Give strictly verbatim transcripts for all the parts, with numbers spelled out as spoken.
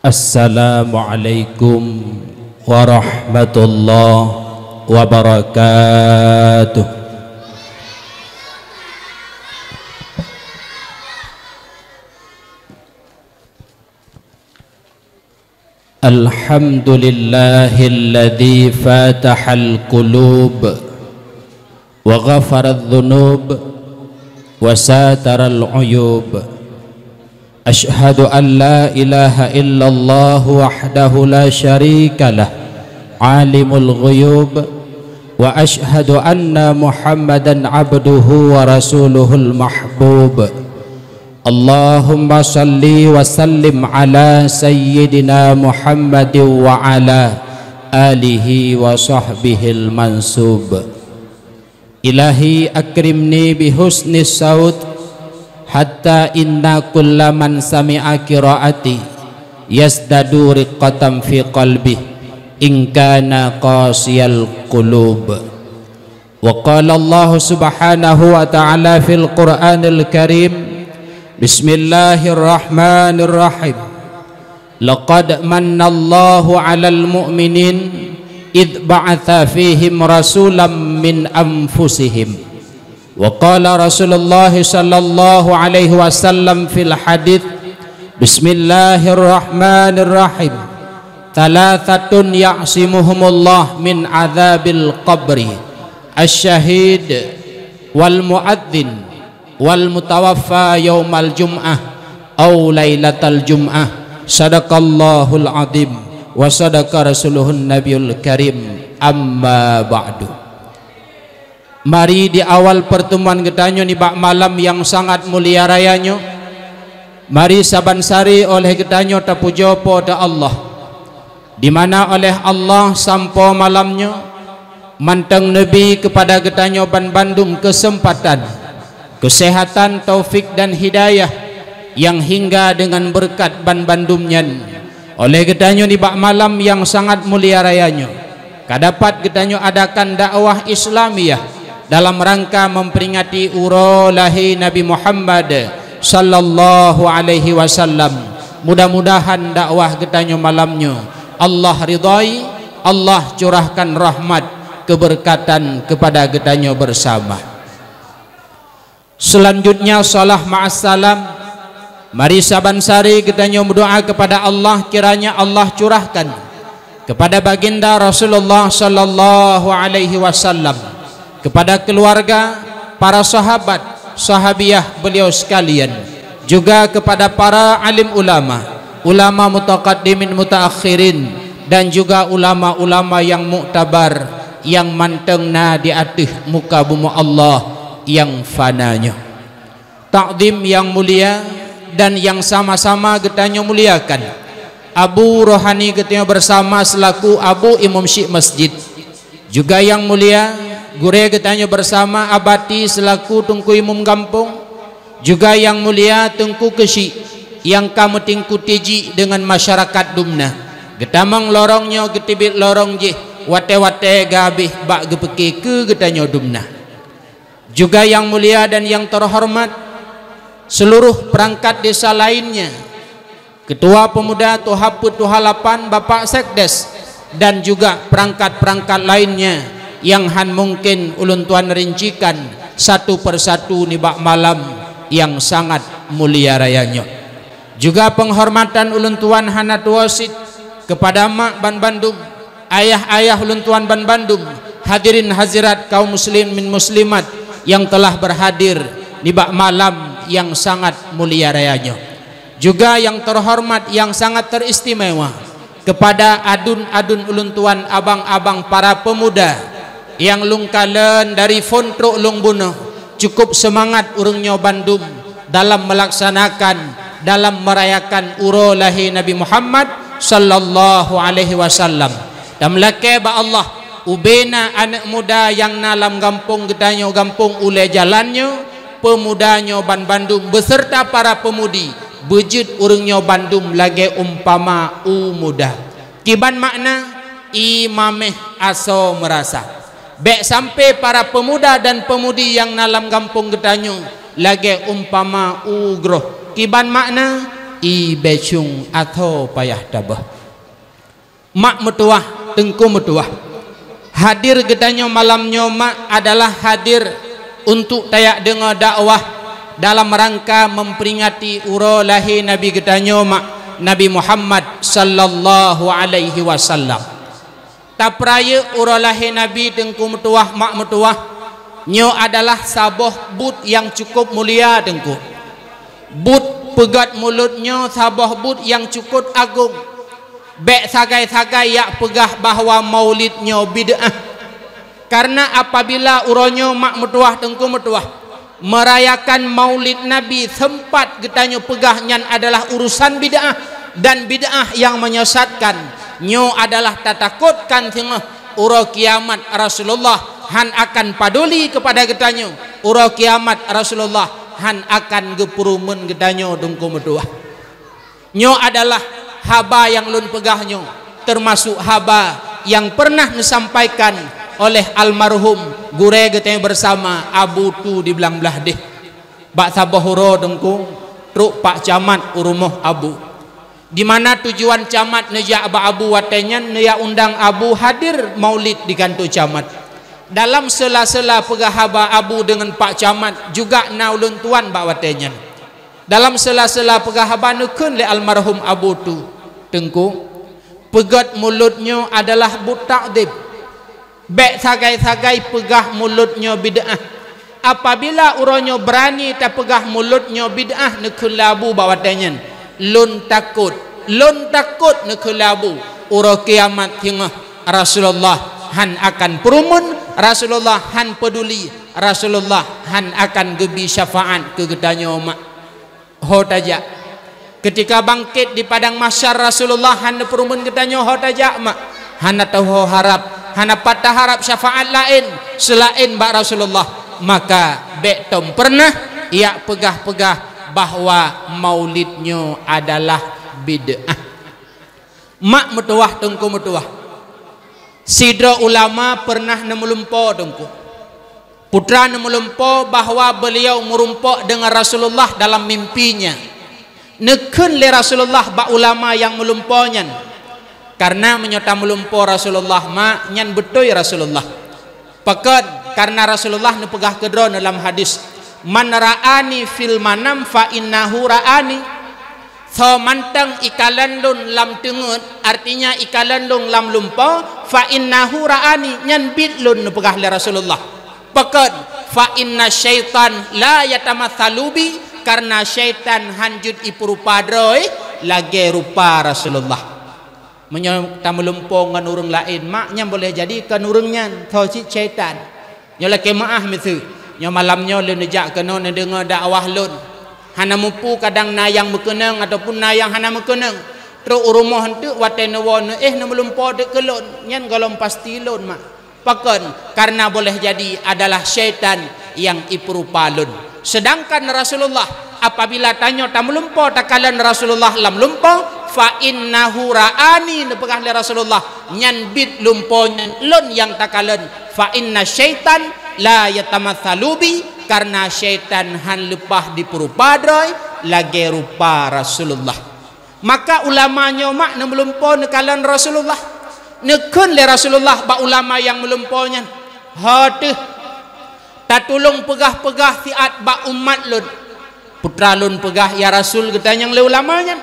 Assalamualaikum warahmatullahi wabarakatuh. Alhamdulillahilladzi fatahal qulub wa ghafaradz dzunub wa sataral uyub. Asyhadu an la ilaha illallah wahdahu la syarikalah, alimul ghuyub, wa asyhadu anna Muhammadan abduhu wa rasuluhul mahbub. Allahumma salli wa sallim ala sayyidina Muhammadin wa ala alihi wa sahbihil mansub. Ilahi akrimni bi husni saut, hatta inna kulla man sami'a qiraati yasdadu riqqatan fi qalbi in kana qasiyal qulub. Wa qala Allah subhanahu wa ta'ala fil Qur'anil Karim, bismillahirrahmanirrahim. Laqad mannallahu 'alal mu'minin idz ba'atsa fihim rasulam min anfusihim. Wa qala Rasulullah sallallahu alaihi wasallam fil hadits, bismillahirrahmanirrahim. Tsalathatun ya'simuhumullah min adzabil qabri, asy-syahid wal muadzin wal mutawaffa yaumal jum'ah au lailatal jum'ah. Sadaqallahul azim wa sadaqa rasuluhun nabiyul karim. Amma ba'du. Mari di awal pertemuan geutanyoe nibak malam nyang sangat mulia raya nyoe, mari saban sari oleh geutanyoe tapujoe Po teu Allah, di mana oleh Allah sampoe malam nyoe mantong neubi keupada geutanyoe banbandum keuseumpatan, keuseuhatan, taufik dan hidayah nyang hingga deungon beureukat banbandum nyan. Oleh geutanyoe nibak malam nyang sangat mulia raya nyoe, ka dapat geutanyoe adakan dakwah Islamiyah dalam rangka memperingati uroe lahé Nabi Muhammad sallallahu alaihi wasallam. Mudah-mudahan dakwah geutanyoe malam nyoe Allah ridhai, Allah curahkan rahmat, keberkatan kepada geutanyoe bersama. Selanjutnya, salah ma'as salam. Mari saban sari geutanyoe meudoa kepada Allah, kiranya Allah curahkan kepada baginda Rasulullah sallallahu alaihi wasallam, kepada keluarga, para sahabat, sahabiah beliau sekalian, juga kepada para alim ulama, ulama mutaqaddimin mutaakhirin, dan juga ulama-ulama yang muktabar yang mantong na di ateueh muka bumoe Allah yang fana nyoe. Takdim yang mulia dan yang sama-sama geutanyoe muliakan Abu Rohani geutanyoe bersama selaku Abu Imum Syik Masjid. Juga yang mulia gurée geutanyoe bersama Abati selaku Teungku Imum Gampông. Juga yang mulia Teungku Keusyik nyang ka meutingku tiji deungon masyarakat dumna. Geutamong lorong nyoe geuteubiet lorong jih watée-watée gabeh bak geupeuke keu geutanyoe dumna. Juga yang mulia dan yang terhormat seluruh perangkat desa lainnya, Ketua Pemuda Tuha Peuet Tuha Lapan, Bapak Sekdes, dan juga perangkat-perangkat lainnya yang han mungkin ulôn tuan rincikan satu persatu nibak malam yang sangat mulia raya nyoe. Juga penghormatan ulôn tuan hana tuwoe cit kepada mak banbandum, ayah-ayah ulôn tuan banbandum, hadirin hadirat kaum muslimin muslimat yang telah berhadir nibak malam yang sangat mulia raya nyoe. Juga yang terhormat yang sangat teristimewa kepada adun-adun ulôn tuan, abang-abang para pemuda nyang lôn kalon dari phon trok lôn bunoe, cukup seumangat ureuëng nyoe bandum dalam meulaksanakan, dalam merayakan uroe lahé Nabi Muhammad sallallahu alaihi wasallam. Dan meulakée bak Allah, ubé na aneuëk muda nyang na lam gampông geutanyoe, gampông Ulée Jalan nyoe, pemuda nyoe banbandum beserta para pemudi, beujeuet ureuëng nyoe bandum lagée umpama u muda. Kiban makna, ié maméh asoe meurasa. Bék sampai para pemuda dan pemudi nyang na lam gampông geutanyoe lagée umpama u groh. Kiban makna, I beucung atho payah tabah. Mak meutuwah, teungku meutuwah. Hadir geutanyoe malam nyoe mak adalah hadir untuk tajak deungoe dakwah dalam rangka memperingati uroe lahé Nabi geutanyoe mak, Nabi Muhammad sallallahu alaihi wasallam. Tapeurayeuk uroe lahé Nabi teungku meutuwah, mak meutuwah, nyoe adalah saboh buet nyang cukup mulia teungku. Buet peugét mulod nyoe saboh buet nyang cukup agong. Bék sagai-sagai jak peugah bahwa maulid nyoe bid'ah. Karena apabila uroe nyoe mak meutuwah teungku meutuwah, merayakan maulid Nabi sempat geutanyoe peugah nyan adalah urusan bid'ah dan bid'ah nyang menyesatkan. Nyoe adalah tatakotkan singoh uroe kiamat Rasulullah hán akan paduli kepada geutanyoe. Uroe kiamat Rasulullah hán akan geupeurumeun geutanyoe teungku meutuwah. Nyoe adalah haba nyang lôn peugah nyoe, teumasok haba nyang pernah neusampaikan oleh almarhum gurée geutanyoe bersama Abu Tu di Blang Blahdeh. Bak saboh uroe teungku, trok pak camat u rumoh Abu. Di mana tujuan camat neujak bak Abu watée nyan, neujak undang Abu hadir maulid di kantô camat. Dalam sela-sela peugah haba Abu deungon pak camat juga na ulôn tuan bak watée nyan. Dalam sela-sela peugah haba neukheun lé almarhum Abu Tu, "Teungku, peugét mulod nyoe adalah buet takzib. Bék sagai-sagai peugah mulod nyoe bid'ah. Apabila uroe nyoe beurani tapeugah mulod nyoe bid'ah," neukheun lé Abu bak watée nyan, "lôn takot, lôn takot," neukheun lé Abu, "uroe kiamat singoh Rasulullah hán akan peurumeun, Rasulullah hán peuduli, Rasulullah hán akan geubri syafaat keu geutanyoe mak." Ho tajak. Keutika bangkét di padang mahsyar Rasulullah hana peurumeun geutanyoe ho tajak mak. Hana teuho harab, hana pat taharab syafaat laén seulaén bak Rasulullah. Maka bék tom pernah jak peugah-peugah bahwa maulid nyoe adalah bid'ah. Mak meutuwah, teungku meutuwah. Sidroe ulama pernah neumeulumpo teungku. Putra neumeulumpo bahwa beuliau meurumpok deungon Rasulullah dalam mimpinya. Neukheun lé Rasulullah bak ulama nyang meulumpo nyan, "Kareuna meunyoe tameulumpo Rasulullah mak, nyan beutôi Rasulullah." Pakon? Kareuna Rasulullah neupeugah keu droeneuh lam hadis, "Man ra'ani fil manam fa innahu ra'ani." Soe mantong ikalon lôn lam teungeut, artinya ikalon lôn lam lumpo, fa innahu ra'ani, nyan biet lôn, neupeugah lé Rasulullah. Pakon? Fa inna syaitan la yatamatsalu bi, kareuna syaitan hán jeuet ipeurupa droe lagée rupa Rasulullah. Meunyoe tameulumpo ngon ureuëng laén mak, nyan boleh jadi kon ureuëng nyan, soe cit syaitan. Nyoe lakée meuáh miseue, nyoe malam nyoe lôn neujak keunoe neudeungoe dakwah lôn. Hana mupu kadang na nyang meukeunong ataupun na nyang hana meukeunong. Trok u rumoh eunteuk watée neuwoe neuéh neumeulumpo teuk keu lôn, nyan gohlom pasti lôn mak. Pakon? Kareuna boleh jadi adalah syaitan nyang ipeurupa lôn. Seudangkan Rasulullah, apabila tanyoe tameulumpo takalon Rasulullah lam lumpo, fa innahu ra'ani, neupeugah lé Rasulullah, nyan biet lumpo nyan lôn nyang takalon. Fa inna syaitan la yatamatsalu bi, kareuna syaitan hán leupah dipeurupa droe lagée rupa Rasulullah. Maka ulama nyoe mak neumeulumpo neukalon Rasulullah. Neukheun lé Rasulullah bak ulama nyang meulumpo nyan, "Ho teuh, tatulông peugah-peugah siat bak umat lôn." Putra lôn peugah, "Ya Rasul," geutanyong lé ulama nyan,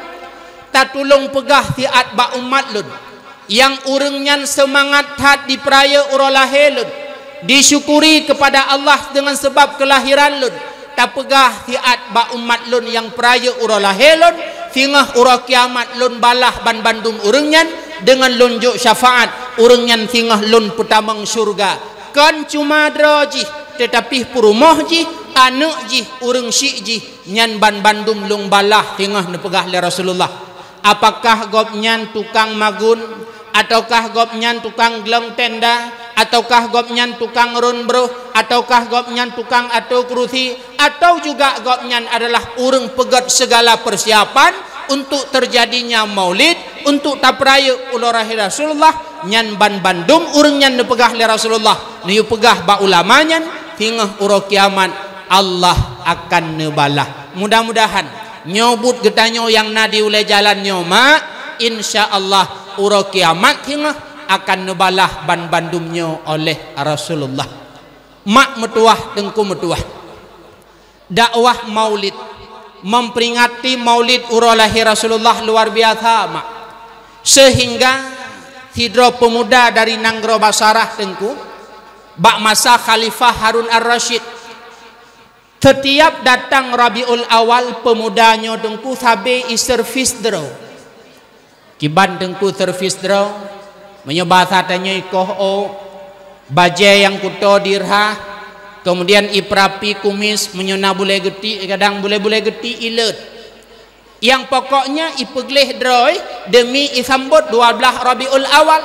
"tatulông peugah siat bak umat lôn, nyang ureuëng nyan seumangat that dipeurayeuk uroe lahé lôn, disyukuri keupada Allah deungon sabab keulahiran lôn, tapeugah siat bak umat lôn nyang peurayeuk uroe lahé lôn, singoh uroe kiamat lôn balaih banbandum ureuëng nyan deungon lôn jok syafaat, ureuëng nyan singoh lôn peutamong syeuruga. Kon cuma droe jih, teutapi peurumoh jih, aneuëk jih, ureuëng syiek jih, nyan banbandum lôn balaih," singoh neupeugah lé Rasulullah. Apakah gobnyan tukang magun, ataukah gobnyan tukang glöng tenda, ataukah gobnyan tukang rôn broh, ataukah gobnyan tukang atô keurusi, atau juga gobnyan adalah ureuëng peugét segala persiapan untuk terjadinya maulid, untuk tapeurayeuk uroe lahé Rasulullah, nyan banbandum ureuëng nyan neupeugah lé Rasulullah, neuyue peugah bak ulama nyan, singoh uroe kiamat Allah akan neubalah. Mudah-mudahan Nyoe buet geutanyoe nyang na di ulée jalan nyoe, mak, insya Allah uroe kiamat singoh akan neubalah ban bandum nyoe oleh Rasulullah. Mak meutuwah, teungku meutuwah. Dakwah Maulid, memperingati Maulid uroe lahé Rasulullah luar biasa, mak. Sehingga sidroe pemuda dari nanggroe Basarah, teungku, bak masa Khalifah Harun Ar-Rasyid, setiap datang Rabiul Awal, pemuda nyoe, teungku, sabe iservis droe. Kiban, teungku, servis droe, meunyoe basa tanyoe ikoh ôk, bajée nyang kuto dirhah, keumudian iperapi kumis, meunyoe na bulée geuti, kadang bulée-bulée geuti ilot. Nyang pokoknya ipeugleh droe deumi isambot dua blaih Rabiul Awal.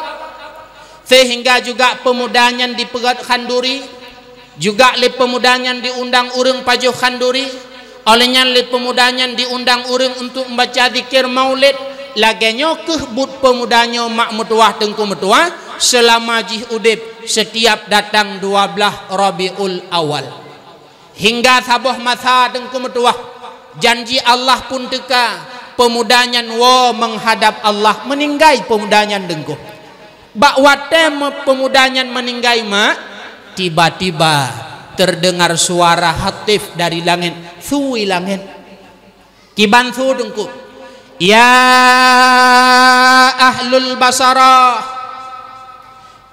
Sehingga juga pemuda nyan dipeugét khanduri, juga lé pemuda nyan diundang ureuëng pajoh khanduri, óh lheueh nyan lé pemuda nyan diundang ureuëng untuk membaca zikir maulid. Lagée nyoe kheueh buet pemuda nyoe, mak meutuwah, teungku meutuwah, seulama jih udeb, setiap datang dua blaih Rabiul Awal. Hingga saboh masa, teungku meutuwah, janji Allah pun teuka, pemuda nyan woe menghadap Allah, meuninggai pemuda nyan, teungku. Bak watée me-, pemuda nyan meuninggai, mak, tiba-tiba terdengar suara hatif dari langét, su i langét. Kiban su, teungku, "Ya ahlul Basarah,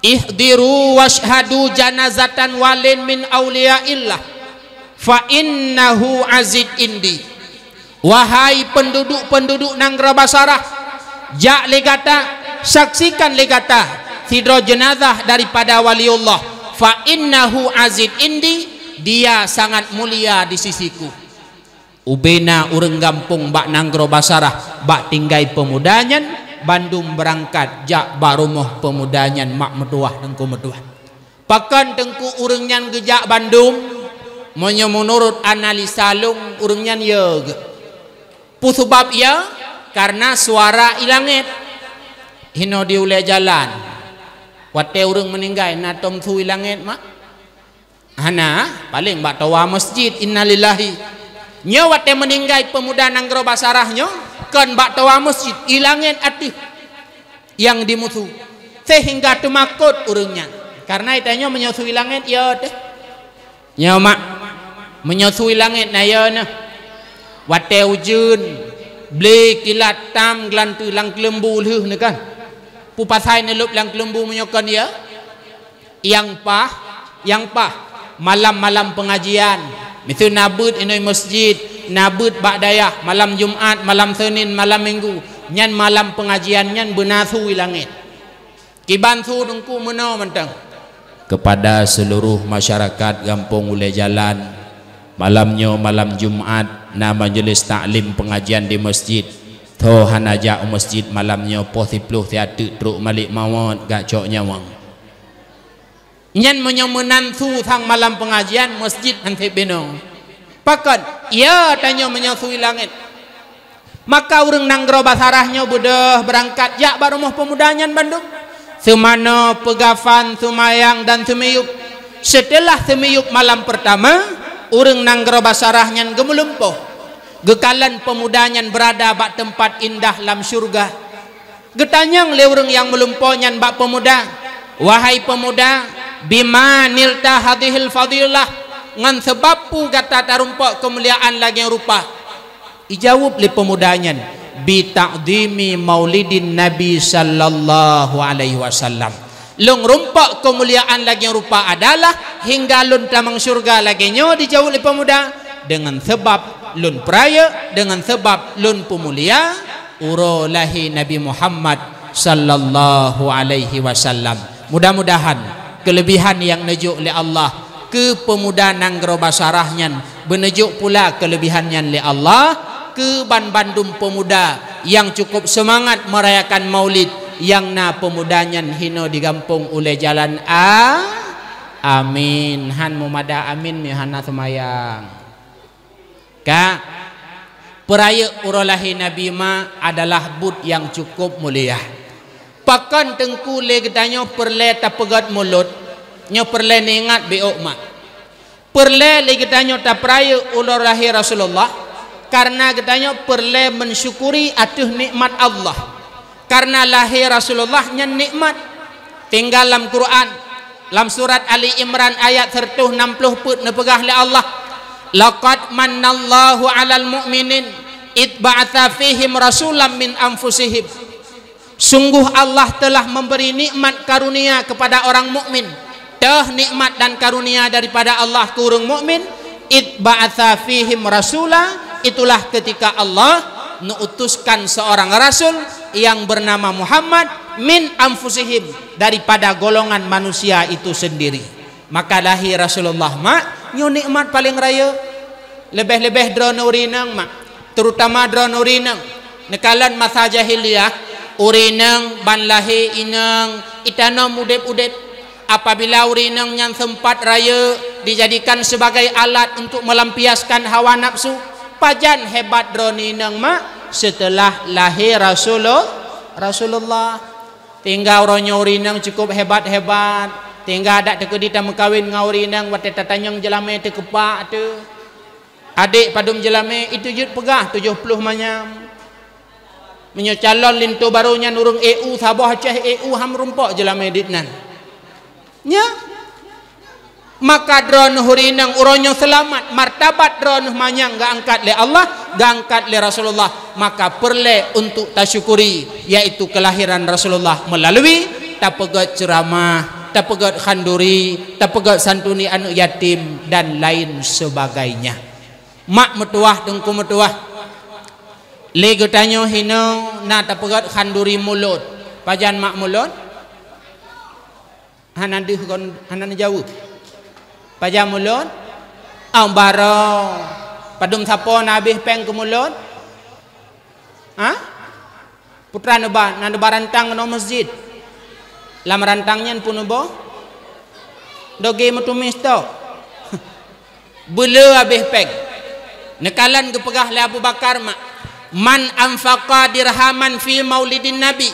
ihdiru wasyhadu janazatan walin min auliyaillah, fa innahu aziz indi." Wahai penduduk-penduduk nanggroe Basarah, jak lé gata, saksikan lé gata sidroe jeunazah daripada waliullah, fa innahu aziz indi, dia sangat mulia di sisiku. Ubena ureuëng gampông bak nanggroe Basarah bak tinggai peumuda nyan, bandum beurangkat jak bak rumoh peumuda nyan, mak meutuwah, teungku meutuwah. Pakon, teungku, ureuëng nyan geujak bandum? Meunyoe meunurot analisa lôn, ureuëng nyan yö geuh. Peue sabab yö? Kareuna suara i langét. Hinoe di ulée jalan, watée ureuëng meuninggai na tom su i langét, mak? Hana, paleng bak toa masjid, innalillahi. Nyoe watée meuninggai peumuda nanggroe Basarah nyoe, kon bak toa masjid, i langét ateueh nyang dimusu, sehingga teumakot ureuëng nyan. Kareuna itanyoe meunyoe su i langét, yö teuh. Nyoe, mak, meunyoe su i langét na, yö neuh. Watée ujeuen, ble kilat tam geulanteue lam keuleumbu lheueh neuh kan. Peue pasai neulôb lam keuleumbu meunyoe kon yö? Nyang paih, nyang paih, malam-malam peungajian. Miseue na beuet inoe masjid, na beuet bak dayah, malam Jumat, malam Senin, malam Minggu, nyan malam peungajian nyan beuna su i langét. Kiban su, teungku, meunoe mantong. Kepada seluruh masyarakat gampông ulée jalan, malam nyoe malam Jumat, na majelis taklim peungajian di masjid. Tho hana jak u masjid malam nyoe, poh siploh siateuk trok malék mawöt, gak cok nyawöng. Nyan meunyoe meunan su sang malam peungajian, masjid han sép binoe. Pakon? Yö tanyoe meunyoe su i langét. Maka ureuëng nanggroe Basarah nyoe beudôh beurangkat jak bak rumoh peumuda nyan bandum. Seumanoe, peugafan, seumayang dan seumiyueb. Seuteulah seumiyueb malam peurtama, ureuëng nanggroe Basarah nyan geumeulumpoh. Geukalon peumuda nyan beurada bak teumpat indah lam syeuruga. Geutanyong lé ureuëng nyang meulumpoe nyan bak peumuda, "Wahai peumuda, bima nilta hadhil fadilah, ngon sabab peue gata tarumpok keumuliaan lagée rupa?" Ijaweueb lé peumuda nyan, "Bi ta'dhimi maulidin Nabi sallallahu alaihi wasallam." Lôn rumpok keumuliaan lagée rupa adalah hingga lôn tamong syeuruga lagée nyoe, dijaweueb lé peumuda, deungon sabab lôn peurayeuk, deungon sabab lôn peumulia uroe lahé Nabi Muhammad sallallahu alaihi wasallam. Mudah-mudahan keuleubihan nyang neujok lé Allah keu peumuda nanggroe Basarah nyan, beuneujok pula keuleubihan nyan lé Allah keu banbandum peumuda nyang cukup seumangat meurayakan Maulid nyang na peumuda nyan hinoe di gampông ulée jalan. A-, amin. Han meumada amin, meuhana seumayang. Ka, peurayeuk uroe lahé Nabi ma adalah buet nyang cukup mulia. Pakon teungku lé geutanyoe peureulée tapeugét mulod, nyoe peureulée neuingat bék mak. Peureulée lé geutanyoe tapeurayeuk uroe lahé Rasulullah, Karena geutanyoe peureulée mensyukuri ateueh nikmat Allah. Karena lahé Rasulullah nyan nikmat. Tinggai lam Quran, lam surat Ali Imran ayat seratus enam puluh peuet neupeugah lé Allah, "Laqad mannallahu 'alal mu'minin id ba'atsa fihim rasulam min anfusihim." Sungguh Allah telah memberi nikmat karunia kepada orang mukmin. Teuh nikmat dan karunia daripada Allah keu ureuëng mukmin, "Id ba'atsa fihim rasula," itulah ketika Allah mengutuskan seorang rasul yang bernama Muhammad, "min anfusihim," daripada golongan manusia itu sendiri. Maka lahé Rasulullah, mak, nyoe nikmat paleng rayeuk. Leubeh-leubeh droeneuh ureuëng inong, mak, terutama droeneuh ureuëng inong. Neukalon masa jahiliyah, ureuëng inong ban lahé inong itanom udeb-udeb. Apabila ureuëng inong nyan sempat rayeuk dijadikan sebagai alat untuk melampiaskan hawa nafsu, pajan hebat droeneuh inong, mak, setelah lahé Rasulul-, Rasulullah. Tinggai uroe nyoe ureuëng inong cukup hebat-hebat. Tinggai dak teukeudi tameukawen ngon ureuëng inong watée tatanyong jeulamé teukeupak teuh. Adek padum jeulamé itu jeuet peugah tujoh ploh manyam. Meunyoe calon linto barô nyan ureuëng E U saboh Aceh E U ham rumpok jeulamé dit nan. Nya. Maka droeneuh ureuëng inong uroe nyoe seulamat, martabat droeneuh manyang geuangkat lé Allah, geuangkat lé Rasulullah, maka peureulée untuk tasyukuri, yaitu kelahiran Rasulullah melalui tapeugét ceuramah, tapeugét khanduri, tapeugét santuni aneuëk yatim, dan lain sebagainya. Mak meutuwah, teungku meutuwah, lé geutanyoe hinoe na tapeugét khanduri mulod. Pajan mak mulod? Hana deuh kon, hana neujaweueb. Pajan mulod? Au barô. Padum sapo na abéh péng keu mulod? Ha? Putra neuba, na neuba rantang keunoe masjid. Lam rantang nyan pun neuboh. Dogé meutumis tok. Beuleu abéh péng. Neukalon geupeugah lé Abu Bakar mak, "Man anfaqa dirhaman fi maulidin Nabi,"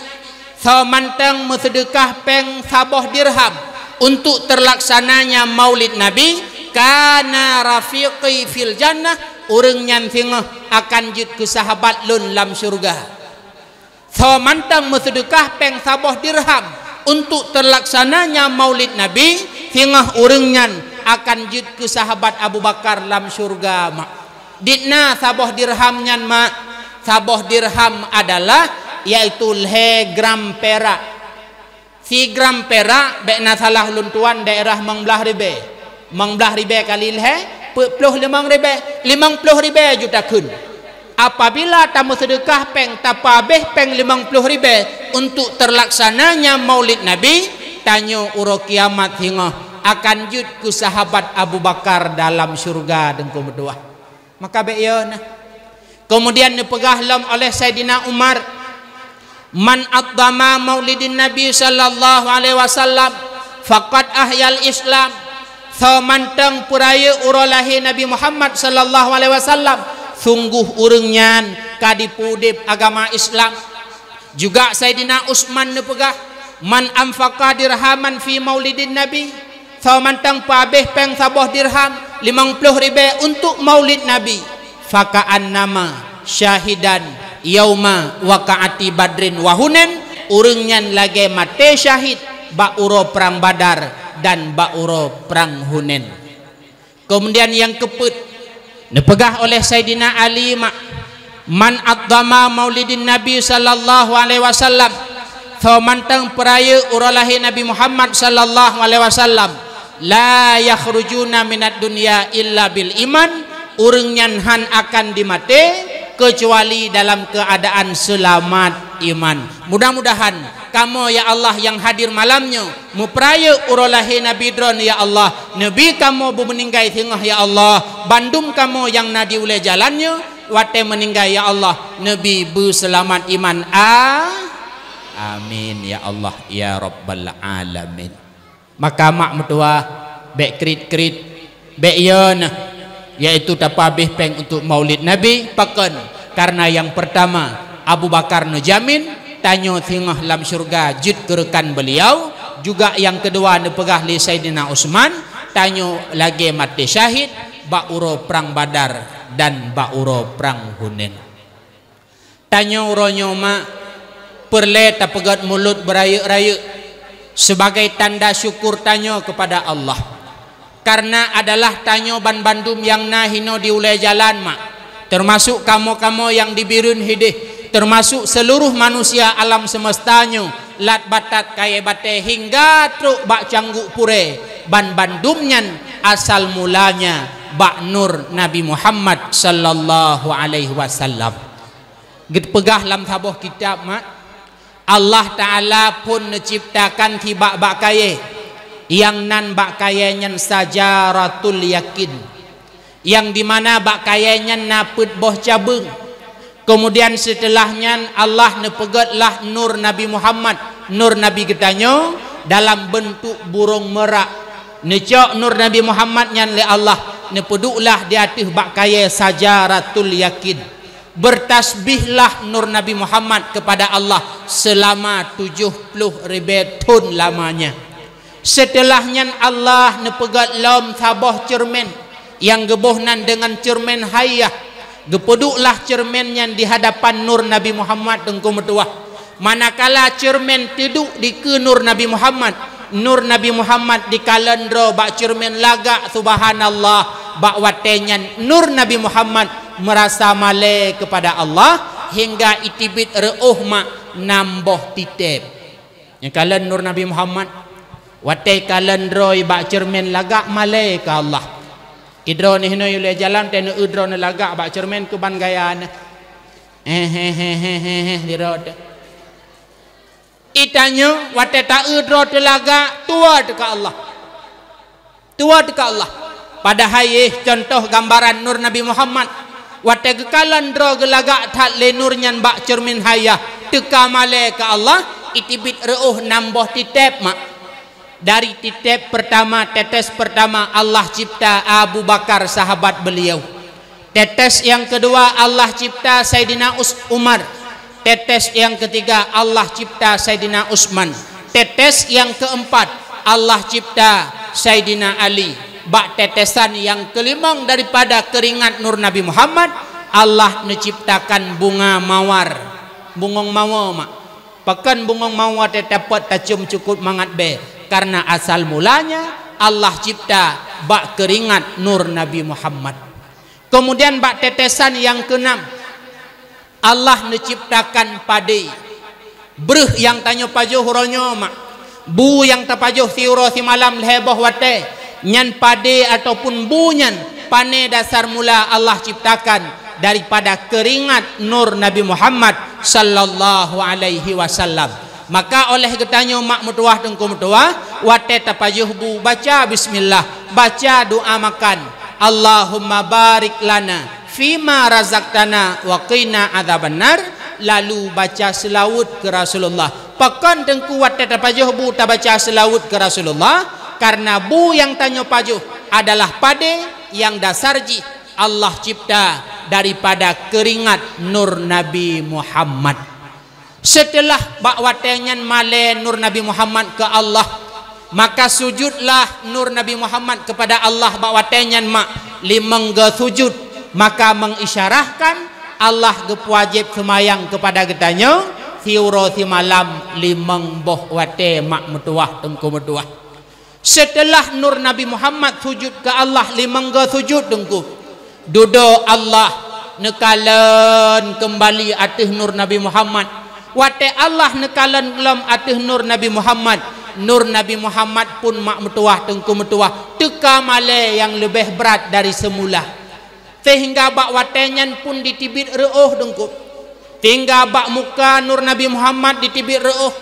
soe mantong meuseudeukah péng saboh dirham untuk terlaksananya maulid Nabi, "kana rafiqi fil jannah," ureuëng nyan singoh akan jeuet keu sahabat lôn lam syeuruga. Soe mantong meuseudeukah péng saboh dirham untuk terlaksananya maulid Nabi, singoh ureuëng nyan akan jeuet keu sahabat Abu Bakar lam syeuruga mak. Dit na saboh dirham nyan mak? Saboh dirham adalah, yaitu lhée gram pirak. Sigram pirak bék na salah lôn tuan daerah limong blaih ribée. Limong blaih ribée kali lhée, peuet ploh limong ribée, limong ploh ribée ju takheun. Apabila tameuseudeukah péng, tapeuabéh péng limong ploh ribée untuk terlaksananya maulid Nabi, tanyoe uroe kiamat singoh akan jeuet keu sahabat Abu Bakar dalam syeuruga, teungku meutuwah. Maka bék yo nah. Kemudian neupeugah lom oleh Saidina Umar, "Man addama maulidin Nabi sallallahu alaihi wasallam faqad ahyal Islam." Soe mantong peurayeuk uroe lahé Nabi Muhammad sallallahu alaihi wasallam, sungguh ureuëng nyan ka dipeuudeb agama Islam. Juga Saidina Utsman neupeugah, "Man anfaqa dirhaman fi maulidin Nabi," soe mantong peuabéh péng saboh dirham, limong ploh ribée untuk maulid Nabi, "faka'annama syahidan yauma waqa'ati Badrin wa Hunain," ureuëng nyan lagée maté syahid bak uroe prang Badar dan bak uroe prang Hunain. Kemudian nyang keupeuet, neupeugah oleh Saidina Ali mak, "Man addama maulidin Nabi sallallahu alaihi wasallam," soe mantong peurayeuk uroe lahé Nabi Muhammad sallallahu alaihi wasallam, "la yakhrujuna minad dunya illa bil iman," ureuëng nyan hán akan dimaté keucuali dalam keuadaan seulamat iman. Mudah-mudahan kamoe, ya Allah, nyang hadir malam nyoe, meupeurayeuk uroe lahé Nabi Droeneuh, ya Allah, neubi kamoe beumeuninggai singoh, ya Allah, bandum kamoe nyang na di ulée jalan nyoe, watée meuninggai, ya Allah, neubi beuseulamat iman. A-, amin, ya Allah, ya Rabbal Alamin. Maka mak meutuwah, bék kriet-kriet, bék yo nah, yaitu tapeuabéh péng untuk maulid Nabi. Pakon? Karena nyang peurtama, Abu Bakar neujamin tanyoe singoh lam syeuruga jeuet keu reukan beuliau. Juga nyang keudua neupeugah lé Saidina Utsman, tanyoe lagée maté syahid bak uroe prang Badar dan bak uroe prang Hunain. Tanyoe uroe nyoe mak peureulée tapeugét mulot beurayeuk-rayeuk sebagai tanda syukur tanyoe keupada Allah. Kareuna adalah tanyoe banbandum nyang na hinoe di ulée jalan mak, teumasok kamoe-kamoe nyang di Bireuen hideh, teumasok seuluruh manusia alam seumeusta nyoe, lat batat kayée batée hingga trok bak cangguk purée, banbandum nyan asal mulanya bak nur Nabi Muhammad sallallahu alaihi wasallam. Geupeugah lam saboh kitab mak, Allah Ta'ala phon neuciptakan sibak bak kayée, nyang nan bak kayée nyan sajaratul yakin, nyang dimana bak kayée nyan na peuet boh cabeueng. Keumudian seuteulah nyan Allah neupeugét lah nur Nabi Muhammad, nur Nabi geutanyoe, dalam beuntuk burông meurak. Neucok nur Nabi Muhammad nyan lé Allah, neupeuduek lah di ateueh bak kayée sajaratul yakin. Beutasbihlah nur Nabi Muhammad keupada Allah seulama tujoh ploh ribée thon lamanya. Seuteulah nyan Allah neupeugét lom saboh ceureumen nyang geuboh nan deungon ceureumen hayyah. Geupeuduek lah ceureumen nyan di hadapan nur Nabi Muhammad teungku meutuwah. Manakala ceureumen teuduek dikeue nur Nabi Muhammad, nur Nabi Muhammad dikalon droe bak ceureumen lagak, subhanallah, bak watée nyan nur Nabi Muhammad meurasa malée keupada Allah hingga iteubiet reuôh mak nam boh titeb. Neukalon nur Nabi Muhammad, watée kalon droe bak ceureumen lagak malée keu Allah. Idroe neuh hinoe ulée jalan teuh neueu droe neulagak bak ceureumen keuban gaya neuh. Hehehe, sidroe teuh. Itanyoe watée taeu droe teulagak, tuwoe teuka Allah. Tuwoe teuka Allah. Padahai yeh contoh gambaran nur Nabi Muhammad. Watée geukalon droe geulagak that lé nur nyan bak ceureumen hayyah, teuka malée keu Allah, iteubiet reuôh nam boh titeb mak. Dari titeb peurtama, tetes peurtama Allah cipta Abu Bakar sahabat beuliau. Tetes nyang keudua Allah cipta Saidina Us-, Umar. Tetes nyang keutiga Allah cipta Saidina Utsman. Tetes nyang keumpat Allah cipta Saidina Ali. Bak tetesan nyang keulimong daripada keuringat nur Nabi Muhammad, Allah neuciptakan bunga mawar, bungong mawar mak. Pakon bungong mawar teuh tapot tacum cukop mangat bée, kareuna asal mulanya Allah cipta bak keuringat nur Nabi Muhammad. Keumudian bak tetesan nyang keunam, Allah neuciptakan padé. Breuh nyang tanyoe pajoh uroe nyoe mak, bu nyang tapajoh siuroe simalam lhée boh watée, nyan padé ataupun bu nyan pané dasar mula Allah ciptakan daripada keuringat nur Nabi Muhammad sallallahu alaihi wasallam. Maka oleh geutanyoe mak meutuwah teungku meutuwah, watée tapajoh bu baca bismillah, baca doa makan, Allahumma barik lana fima razaqtana wa qina adzabannar, lalu baca seulaweuet keu Rasulullah. Pakon teungku watée tapajoh bu tabaca seulaweuet keu Rasulullah? Kareuna bu nyang tanyoe pajoh adalah padé nyang dasar jih Allah cipta daripada keuringat nur Nabi Muhammad. Seuteulah bak watée nyan malée nur Nabi Muhammad keu Allah, maka sujutlah nur Nabi Muhammad keupada Allah bak watée nyan mak limong go sujut. Maka meuisyarahkan Allah geupeuwajéb seumayang keupada geutanyoe siuroe simalam limong boh watée mak meutuwah teungku meutuwah. Seuteulah nur Nabi Muhammad sujut keu Allah limong go sujut teungku, dudoe Allah neukalon keumbali ateueh nur Nabi Muhammad. Watée Allah neukalon lom ateueh nur Nabi Muhammad, nur Nabi Muhammad pun mak meutuwah teungku meutuwah teuka malée nyang leubeh brat dari seumula. Seuhingga bak watée nyan pun jiteubiet reuôh teungku. Seuhingga bak muka nur Nabi Muhammad jiteubiet reuôh.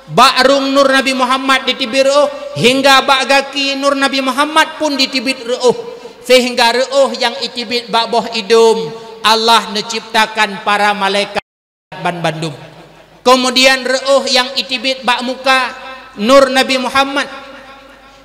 Bak rueng nur Nabi Muhammad jiteubiet reuôh. Hingga bak gaki nur Nabi Muhammad pun jiteubiet reuôh. Seuhingga reuôh nyang jiteubiet bak boh idôm, Allah neuciptakan para malaikat banbandum. Keumudian reuôh nyang jiteubiet bak muka nur Nabi Muhammad,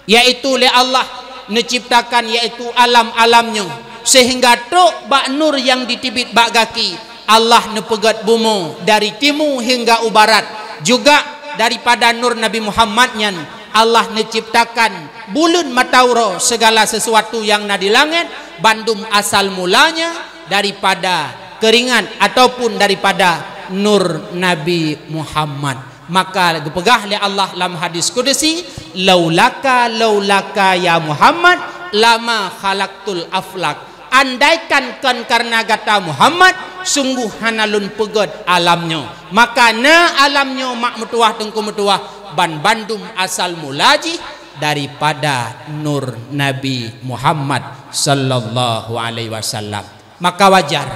yaitu lé Allah neuciptakan, yaitu alam-alam nyoe, seuhingga trok bak nur nyang jiteubiet bak gaki, Allah neupeugét bumoe dari timu hingga u barat. Juga daripada nur Nabi Muhammad nyan, Allah neuciptakan buleuen mata uroe, seugala seusuatu nyang na di langét, bandum asal mulanya daripada keuringat ataupun daripada nur Nabi Muhammad. Maka geupeugah lé Allah lam hadis kudusi, "Laulaka, laulaka ya Muhammad, lama khalaqtul aflak." Andaikan kon kareuna gata Muhammad, sungguh hana lôn peugét alam nyoe. Maka na alam nyoe mak meutuwah teungku meutuwah, ban bandum asal mula jih daripada nur Nabi Muhammad sallallahu alaihi wasallam. Maka wajar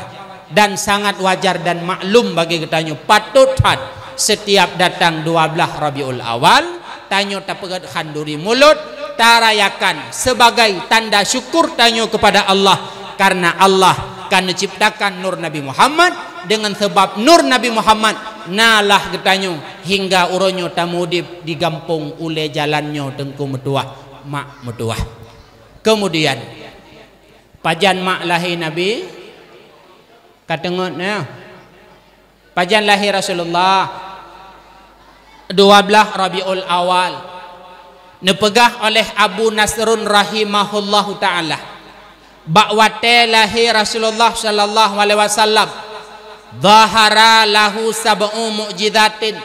dan sangat wajar dan maklum bagi geutanyoe, patot that setiap datang dua belas Rabiul Awal, tanyoe tapeugét khanduri mulod, tarayakan sebagai tanda syukur tanyoe kepada Allah, karena Allah ka neuciptakan nur Nabi Muhammad. Dengan sebab nur Nabi Muhammad, nalah geutanyoe hingga uroe nyoe tamuudeb di gampông ulée jalan nyoe teungku meutuwah, mak meutuwah. Kemudian, pajan mak lahé Nabi? Ka teungeut na? Pajan lahé Rasulullah? Dua belas Rabiul Awal. Neupeugah oleh Abu Nasrun rahimahullahu taala, bak watée lahé Rasulullah sallallahu alaihi wasallam, "Dhahara lahu sab'u mu'jizatin."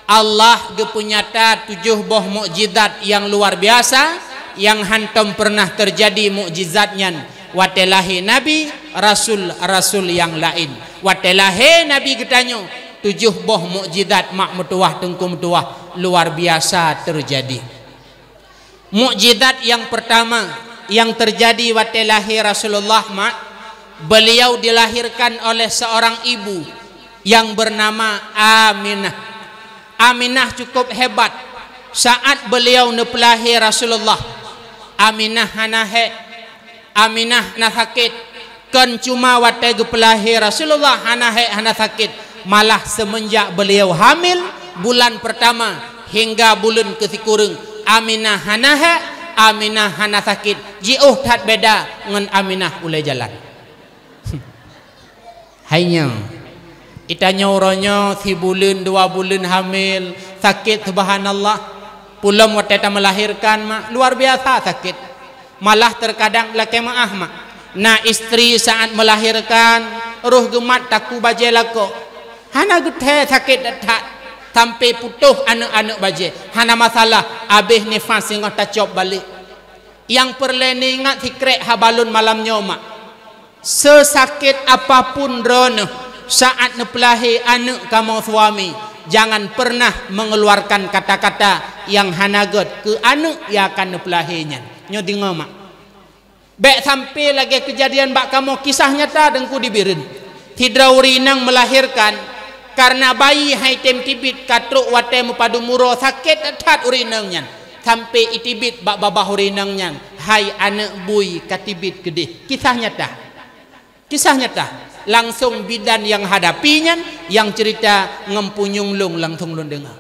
Allah geupeunyata tujoh boh mukjizat nyang luar biasa, nyang hántom peureunah teujadi mukjizat nyan watée lahé Nabi, rasul-rasul nyang laén. Watée lahé Nabi geutanyoe, tujoh boh mukjizat mak meutuwah teungku meutuwah luar biasa teujadi. Mukjizat nyang peurtama nyang teujadi watée lahé Rasulullah, mak, beliau dilahirkan oleh seorang ibu nyang beunama Aminah. Aminah cukup hebat. Saát beliau neupeulahé Rasulullah, Aminah hana hék. Aminah hana sakét. Kon cuma watée geupeulahé Rasulullah hana hék hana sakét, malah seumeunjak beliau hamil bulan peurtama hingga buleuen keusikureueng, Aminah hana hék, Aminah hana sakét. Jiôh that beda ngon Aminah ulée jalan. Hai nyoe, geutanyoe uroe nyoe sibuleuen dua buleuen hamil, sakét, subhanallah. Pulom watée tameulahérkan, mak, luar biasa sakét. Malah teukadang lakée meuáh, mak. Na istri saát meulahérkan, roh geumat takue bajée lakoe. Hana geuthée sakét that-that, sampoe putôh aneuëk-aneuëk bajée. Hana masalah, abéh nifas singoh tacok balek. Nyang peureulée neuingat sikrék haba lôn malam nyoe, mak. Seusakét apapun droeneuh saát neupeulahé aneuëk kamoe suami, jangan pernah mengeluarkan kata-kata nyang hana gét keu aneuëk nyang akan neupeulahé nyan. Nyoe deungoe, mak. Bék sampoe lagée keujadian bak kamoe, kisah nyata deungku di Bireuen. Sidroe ureuëng inong meulahérkan, kareuna bayi hai tem teubiet ka trok watée meupadum uroe, sakét that ureuëng inong nyan. Sampoe iteubiet bak babah ureuëng inong nyan, hai aneuëk bui ka teubiet keudeh. Kisah nyata. Kisah nyata. Langsong bidan nyang hadapi nyan, nyang ceurita ngon punyueng lôn langsong lôn deungoe.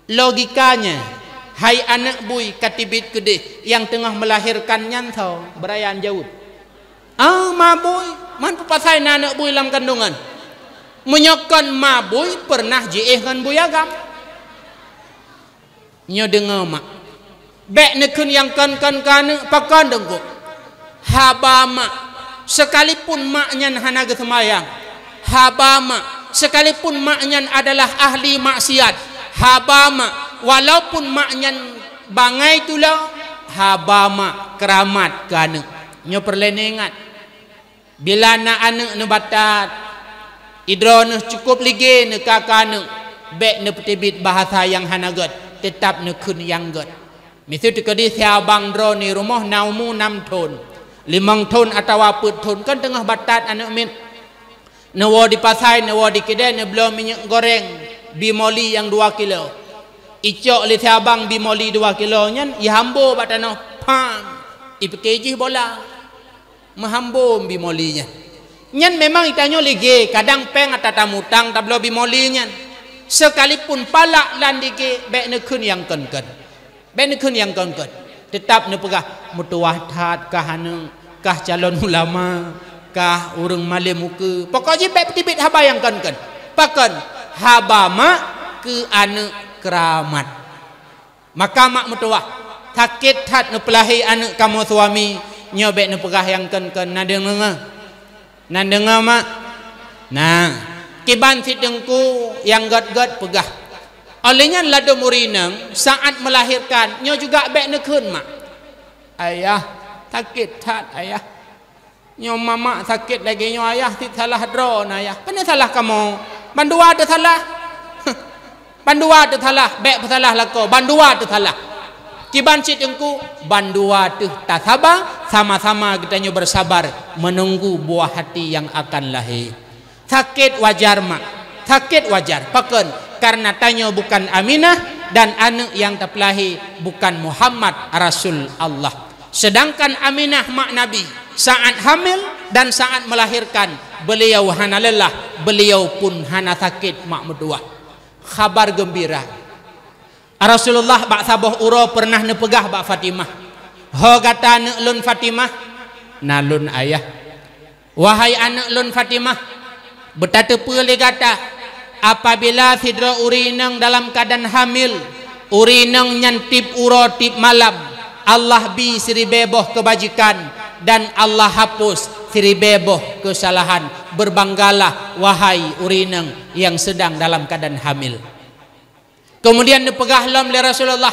Logikanya, hai aneuëk bui ka teubiet keudeh, nyang teungoh meulahérkan nyan soe? Beurayan jaweueb. Ah, ma bui, man peue pasai na aneuëk bui lam kandongan? Meunyoe kon ma bui, pernah jiéh ngon bui agam. Nyoe deungoe, mak. Bék neukheun nyang kon-kon keu aneuëk, pakon deungkok. Haba mak, sekalipun mak nyan hana geuseumayang. Haba mak, sekalipun mak nyan adalah ahli maksiat. Haba mak, walaupun mak nyan bangai tulo, haba mak keuramat keu aneuëk. Nyoe peureulée neuingat. Bila na aneuëk neubatat, idroeneuh cukup ligée neuka keu aneuëk, bék neupeuteubiet bahasa nyang hana gét, teutab neukheun nyang gét. Miseue teukeudi si abang droeneuh rumoh na umu nam thon, limong thon atawa peuet thon, kan teungoh batat aneuëk miet. Neuwoe di pasai, neuwoe di keudée, neubloe minyeuk goreng bimoli nyang dua kilo. Icok lé si abang bimoli dua kilo nyan, ihambo bak tanoh, pam! Ipike jih bola. Meuhambom bimoli nyan. Nyan memang geutanyoe ligée, kadang péng ata tamutang tabloe bimoli nyan. Sekalipun palak lam ligée, bék neukheun nyang kon-kon. Bék neukheun nyang kon-kon. Teutab neupeugah, meutuwah that kah aneuëk, kah calon ulama, kah ureuëng malém ukeue. Pokok jih bék peuteubiet haba nyang kon-kon. Pakon? Haba mak keu aneuëk keuramat. Maka mak meutuwah, sakét that neupeulahé aneuëk kamoe suami, nyoe bék neupeugah nyang kon-kon, na deungoe. Na deungoe, mak? Na, kiban si teungku nyang gét-gét peugah. Óh lheueh nyan ladôm ureueng inong saat melahirkan, nyoe juga bék neukheun, mak. Ayah, sakét that, ayah. Nyoe mamak sakét lagée nyoe, ayah, cit salah droe na, ayah. Pane salah kamoe? Bandua teusalah. Bandua teusalah, bék peusalah lakoe, bandua teusalah. Kiban cit teungku, bandua teuh tasaba, sama-sama geutanyoe bersabar menunggu buah hati yang akan lahé. Sakét wajar, mak. Sakét wajar. Pakon? Karena tanyoe bukan Aminah dan aneuk nyang tapeulahé bukan Muhammad Rasul Allah. Sedangkan Aminah mak Nabi, saat hamil dan saat melahirkan, beliau hana lelah, beliau pun hana sakét mak meutuwah. Khabar geumbira. Rasulullah bak saboh uroe peureunah neupeugah bak Fatimah, "Ho gata aneuk lôn Fatimah?" "Na lôn, ayah." "Wahai aneuk lôn Fatimah, beutateupeue lé gata, apabila sidroe ureueng inong dalam keuadaan hamil, ureueng inong nyan tieb uroe tieb malam, Allah bi siribée boh keubajikan dan Allah hapus siribée boh keusalahan. Berbanggalah, wahai ureueng inong nyang sedang dalam keuadaan hamil." Keumudian neupeugah lom lé Rasulullah,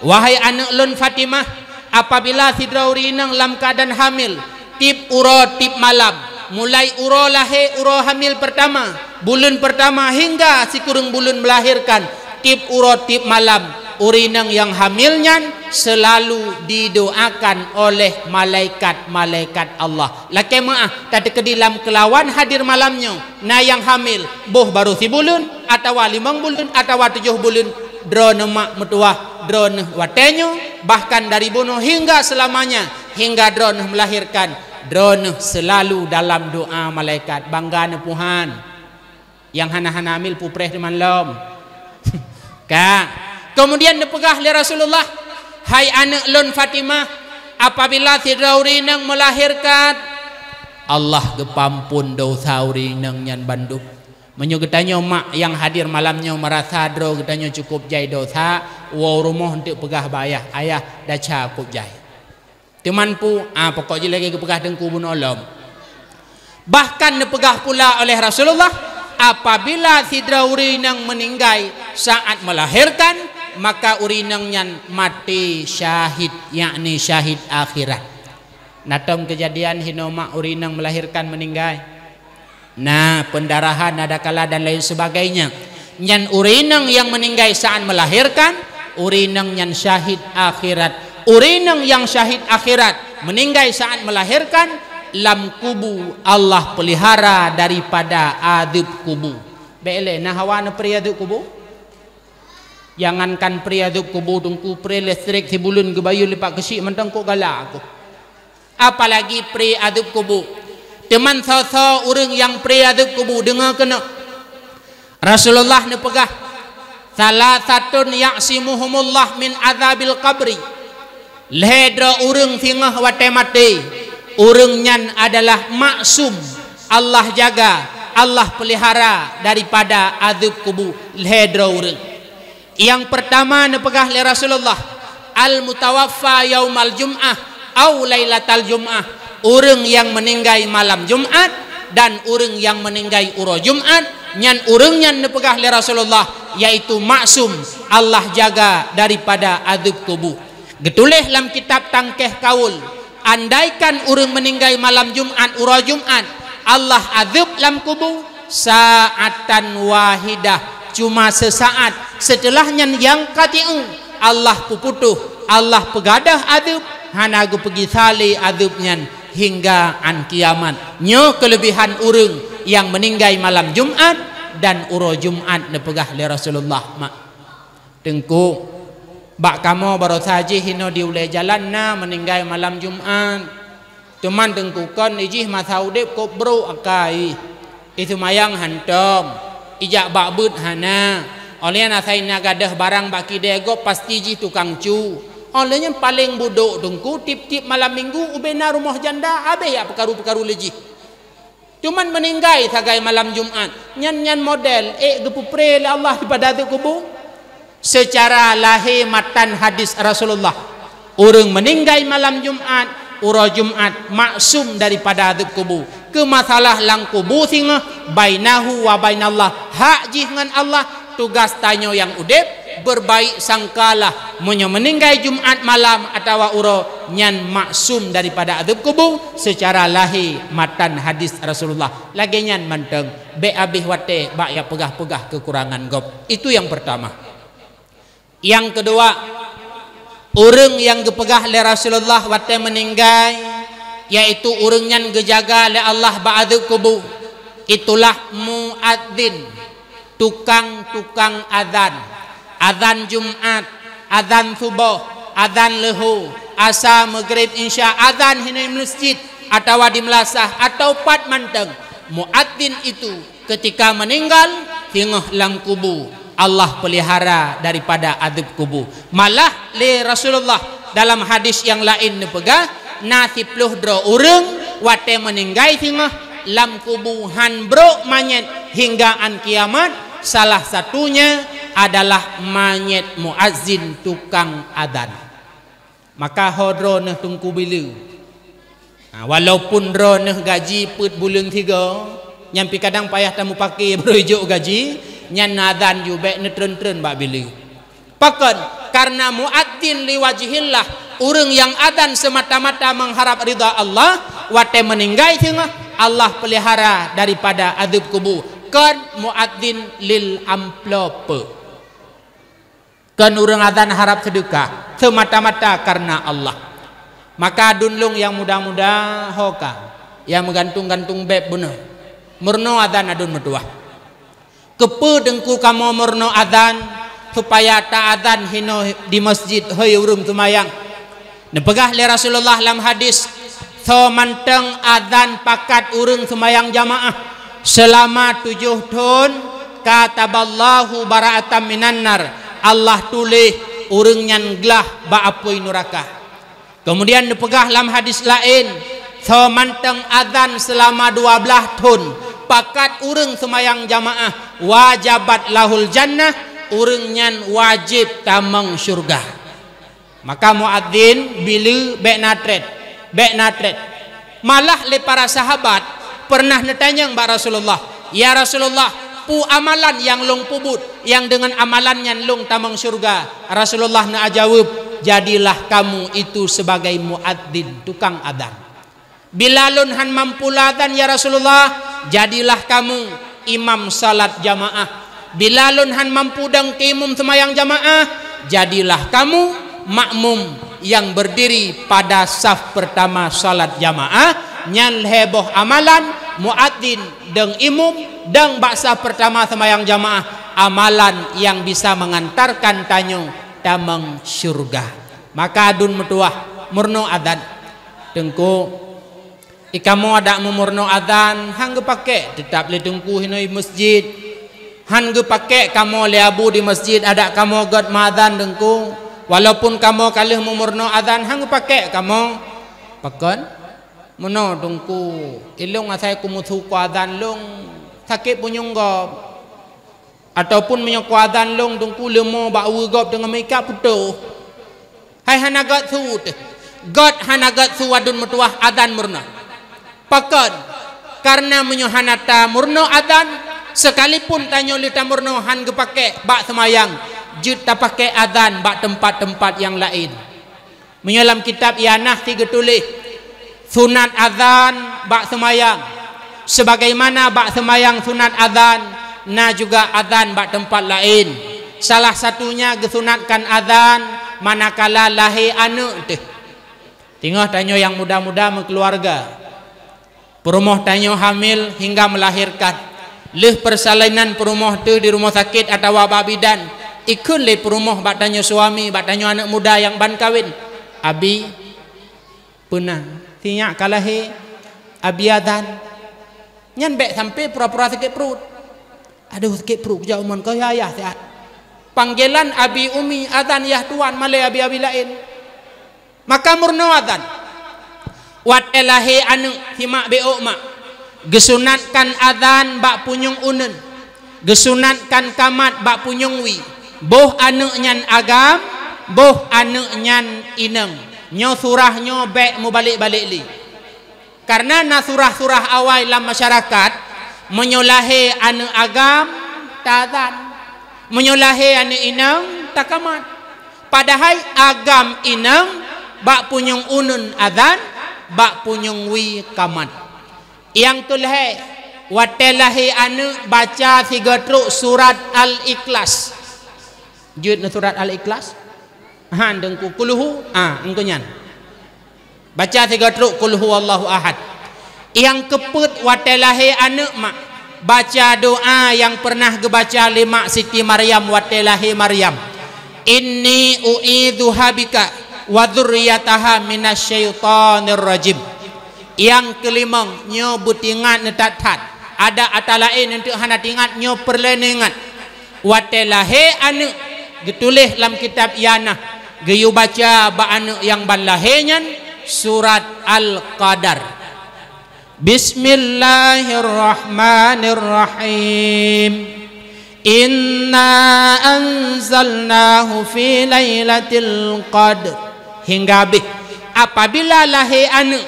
"Wahai aneuk lôn Fatimah, apabila sidroe ureueng inong lam keuadaan hamil, tieb uroe tieb malam, mulai uroe lahé uroe hamil peurtama, buleuen peurtama hingga sikureueng buleuen meulahérkan, tieb uroe tieb malam, ureueng inong nyang hamil nyan seulalu didoakan oleh malaikat-malaikat Allah." Lakée meuáh, tateukeudi lam keulawan hadir malam nyoe, na nyang hamil, boh barô sibuleuen, atawa limong buleuen, atawa tujoh buleuen, droeneuh mak meutuwah, droeneuh watée nyoe, bahkan dari bunoe hingga seulamanya, hingga droeneuh meulahérkan, droeneuh seulalu dalam doa malaikat. Bangga neupuhan. Nyang hana-hana hamil pupreh teuma lom. Ka. Keumudian neupeugah lé Rasulullah, "Hai aneuk lôn Fatimah, apabila sidroe ureueng inong meulahérkan, Allah geupeuamphon desya ureueng inong nyan bandum." Meunyoe geutanyoe mak nyang hadir malam nyoe meurasa droe geutanyoe cukup jai desya, woe u rumoh eunteuk peugah bak ayah, "Ayah, desya cukup jai." Teuma peue, ah, pokok jih lagée geupeugah teungku bunoe lom. Bahkan neupeugah pula oleh Rasulullah, apabila sidroe ureueng inong meuninggai saat meulahérkan, maka ureueng inong nyan maté syahid, yakni syahid akhirat. Na tom keujadian hinoe mak ureueng inong meulahérkan meuninggai? Na peundarahan, na dakala dan lain sebagainya. Nyan ureueng inong nyang meuninggai saat meulahérkan, ureueng inong nyan syahid akhirat. Ureueng inong nyang syahid akhirat, meuninggai saat meulahérkan, lam kubu Allah peulihara daripada adeueb kubu. Bék lé na hawa neupré adeueb kubu. Jangankan pré adeueb kubu teungku, pré listrik sibuleuen geubayeue lé pak keuchik mantong kok galak keuh. Apalagi pré adeueb kubu. Teuma soe-soe ureueng nyang pré adeueb kubu, deungoe keunoe. Rasulullah neupeugah, "Salasatun ya'simuhumullah min adzabil qabri." Lhée droe ureueng singoh watée maté, ureueng nyan adalah maksum, Allah jaga, Allah peulihara daripada adeueb kubu. Lhée droe ureueng. Nyang peurtama neupeugah lé Rasulullah, "Al-mutawaffa yaumal jum'ah au lailatal jum'ah," ureueng nyang meuninggai malam Jumat dan ureueng nyang meuninggai uroe Jumat, nyan ureueng nyan neupeugah lé Rasulullah, yaitu maksum, Allah jaga daripada adeueb kubu. Geutuléh lam kitab Tangkeh Kaul, andaikan ureueng meuninggai malam Jumat, uroe Jumat, Allah adeueb lam kubu, sa'atan wahidah, cuma seusaat. Seuteulah nyan nyang ka tieu, Allah peuputôh, Allah peugadôh adeueb, hana geupeugisa lé adeueb nyan hingga án kiamat. Nyoe keuleubehan ureueng nyang meuninggai malam Jumat dan uroe Jumat neupeugah lé Rasulullah, mak. Teungku, bak kamoe barosa jih inoe di ulée jalan na meuninggai malam Jumat. Teuma teungku kon ijih masa udeb kok brok akai. Iseumayang hántom, ijak bak beuet hana. Óh lheueh nyan asai na gadôh barang bak kidée gob pasti jih tukang cu. Óh lheueh nyan paleng budok teungku tieb-tieb malam minggu ubena rumoh janda habéh jak peukaru-peukaru lé jih. Cuman meuninggai sagai malam Jumat. Nyan, nyan model ék geupeupré lé Allah daripada adeueb kubu. Seucara lahé matan hadis Rasulullah, ureueng meuninggai malam Jumat, uroe Jumat maksum daripada adeueb kubu. Keu masalah lam kubu singoh, bainahu wa bainallah, hak jih ngon Allah. Tugas tanyoe nyang udeb, berbaik sangkalah. Meunyoe meuninggai Jumat malam atawa uroe, nyan maksum daripada azab kubu secara lahé matan hadis Rasulullah. Lagée nyan mantong, bék habéh watée bak nyang peugah-peugah keukurangan gob. Itu nyang pertama. Nyang keudua, ureuëng nyang geupeugah lé Rasulullah watée meuninggai, yaitu ureuëng nyan geujaga lé Allah bak azab kubu, itulah muadzin, tukang-tukang azan. Azan Jumat, azan suboh, azan leuhô, asa, maghrib, isya, azan hinoe meuseujid atawa di meulasah atawa pat mantong. Muadzin itu ketika meninggal, singoh lam kubu, Allah pelihara daripada azab kubu. Malah lé Rasulullah dalam hadis nyang laén neupeugah, na siploh droe ureuëng watée meuninggai singoh lam kubu han brok manyét hingga án kiamat, salah satunya adalah manyét muadzin tukang azan. Maka ho droeneuh teungku bileue. Ha, walaupun droeneuh gaji peuet buleuen sigoe, nyan pih kadang payah tameupaké baroe jok gaji, nyan azan ju bék neutreun-treun bak bileue. Pakon? Karena muadzin liwajhillah, ureuëng nyang azan semata-mata mengharap ridha Allah, watée meuninggai singoh Allah pelihara daripada azab kubu. Kon muadzin lil amplop. Kon ureuëng azan harab seudeukah, semata-mata karena Allah. Maka aduen lôn nyang muda-muda ho ka, nyang meugantung-gantung bék beuneuh. Meurunoe azan aduen meutuwah. Keupeue teungku kamoe meurunoe azan, supaya ta-azan hinoe di masjid hôi ureuëng seumayang? Neupeugah lé Rasulullah lam hadis, "Soe mantong azan pakat ureuëng seumayang jamaah seulama tujoh thon, kataballahu bara'atan minan nar, Allah tuléh ureuëng nyan glah bak apui nuraka." Keumudian neupeugah lam hadis laén, "Soe mantong azan seulama dua blaih thon pakat ureuëng seumayang jamaah, wajabat lahul jannah, ureuëng nyan wajéb tamong syeuruga." Maka muadzin bileue bék na trét, bék na trét. Malah lé para sahabat peureunah neutanyong bak Rasulullah, "Ya Rasulullah, peue amalan nyang lôn peubuet nyang deungon amalan nyan lôn tamong syeuruga?" Rasulullah neuajaweueb, "Jadilah kamu itu sebagai muadzin, tukang azan." "Bila lôn han mampu lôn azan, ya Rasulullah?" "Jadilah kamu imam salat jamaah." "Bila lôn han mampu dong keu imum seumayang jamaah?" "Jadilah kamu makmum yang berdiri pada saf pertama salat jamaah." Nyan lhée boh amalan, muadzin, dong imum, dong bak saf pertama seumayang jamaah, amalan yang bisa mengantarkan tanyoe tamong syeuruga. Maka aduen meutuwah, meurunoe azan. Teungku, i kamoe adak meumeurunoe azan han geupakék, teutab lé teungku hinoe masjid. Han geupakék kamoe lé abu di masjid, adak kamoe gét meuazan teungku. Walaupun kamoe ka lheueh meumeurunoe azan, han geupakék kamoe. Pakon? Meunoe teungku, ilôn asai kumeusu kuazan lôn sakét punyueng gob. Ataupun meunyoe kuazan lôn teungku leumo bak uwe gob teungoh meuikat putôh. Hai hana gét su teuh. Gét hana gét su aduen meutuwah azan meurunoe. Pakon? Kareuna meunyoe hana tameurunoe azan, sekalipun tanyoe lheueh tameurunoe han geupakék bak seumayang, jeuet tapakék azan bak teumpat-teumpat nyang laén. Meunyoe lam kitab I'anah si geutuléh, sunat azan bak seumayang, sebagaimana bak seumayang sunat azan, na juga azan bak teumpat laén. Salah satunya geusunatkan azan manakala lahé aneuëk teuh. Teungoh tanyoe nyang muda-muda meukeuluwarga, peurumoh tanyoe hamil hingga melahirkan. Lheueh persalinan peurumoh teuh di rumoh sakét atawa bak bidan, ikheun lé peurumoh bak tanyoe suami, bak tanyoe aneuëk muda nyang ban kawen, "Abi, peue na, si nyak ka lahé, Abi azan." Nyan bék sampoe pura-pura sakét pruet. "Adoh, sakét pruet kujak umon keu yah, yah siat." Panggilan Abi, Umi, azan, yah tuan, malée abi-abi laén. Maka meurunoe azan. Watée lahé aneuëk, simak bék mak, geusunatkan azan bak punyueng uneuen, geusunatkan kamat bak punyueng wie. Boh aneuëk nyan agam, boh aneuëk nyan inong. Nyoe surah nyoe bék mubalek-balek lé. Karena na surah-surah awai lam masyarakat, meunyoe lahé aneuk agam, taazan. Meunyoe lahé aneuk inong, takamat. Padahai agam inong bak punyueng uneuen azan, bak punyueng wie kamat. Nyang keu lhée, watée lahé aneuk baca sigoe trok surat Al-Ikhlas. Jeuet na surat Al-Ikhlas? Han, Teungku, kulhu, ah, engkeu nyan. Baca sigoe trok qul huwallahu ahad. Nyang keupeuet watée lahé aneuk mak, baca doa nyang pernah geubaca lé mak Siti Maryam watée lahé Maryam. "Inni u'idzuha bika wa dzurriyyataha minasy syaithanir rajim." Nyang keulimong nyoe beutingat neuthat-that. Ada ata laén eunteuk hana tingat, nyoe peureulée neuingat. Watée lahé aneuk, geutuléh lam kitab Ianah, geuyue baca bak aneuk nyang ban lahé nyan surat Al-Qadar. Bismillahirrahmanirrahim. Inna anzalnahu fi lailatul qadr. Hingga habéh. Apabila lahé aneuk,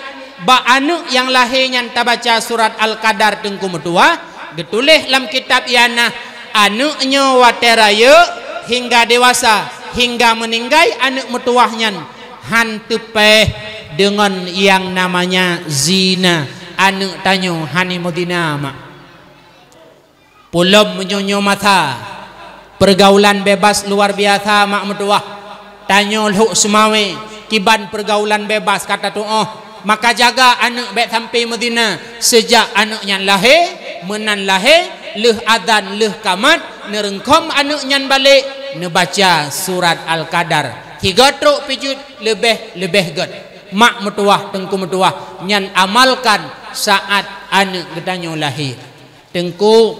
bak aneuk nyang lahé nyan tabaca surat Al-Qadar Teungku meutuwah, geutuléh lam kitab Ianah, aneuk nyoe watée rayeuk hingga dewasa, hingga meuninggai aneuk meutuwah nyan, han teupéh deungon nyang namanya zina. Aneuk tanyoe hana meuzina mak. Peulom meunyoe nyoe masa, peurgaulan bebas luar biasa mak meutuwah. Tanyoe lhok seumawé kiban peurgaulan bebas ka tatuoh. Maka jaga aneuk bék sampai meuzina. Seujak aneuk nyan lahé, meunan lahé, lheueh azan, lheueh kamat, neureungkôm aneuk nyan balek, neubaca surat Al-Qadar. Sigoe trok pih jeuet, leubeh-leubeh göt. Mak meutuwah, Teungku meutuwah, nyan amalkan saát aneuk geutanyoe lahé. Teungku,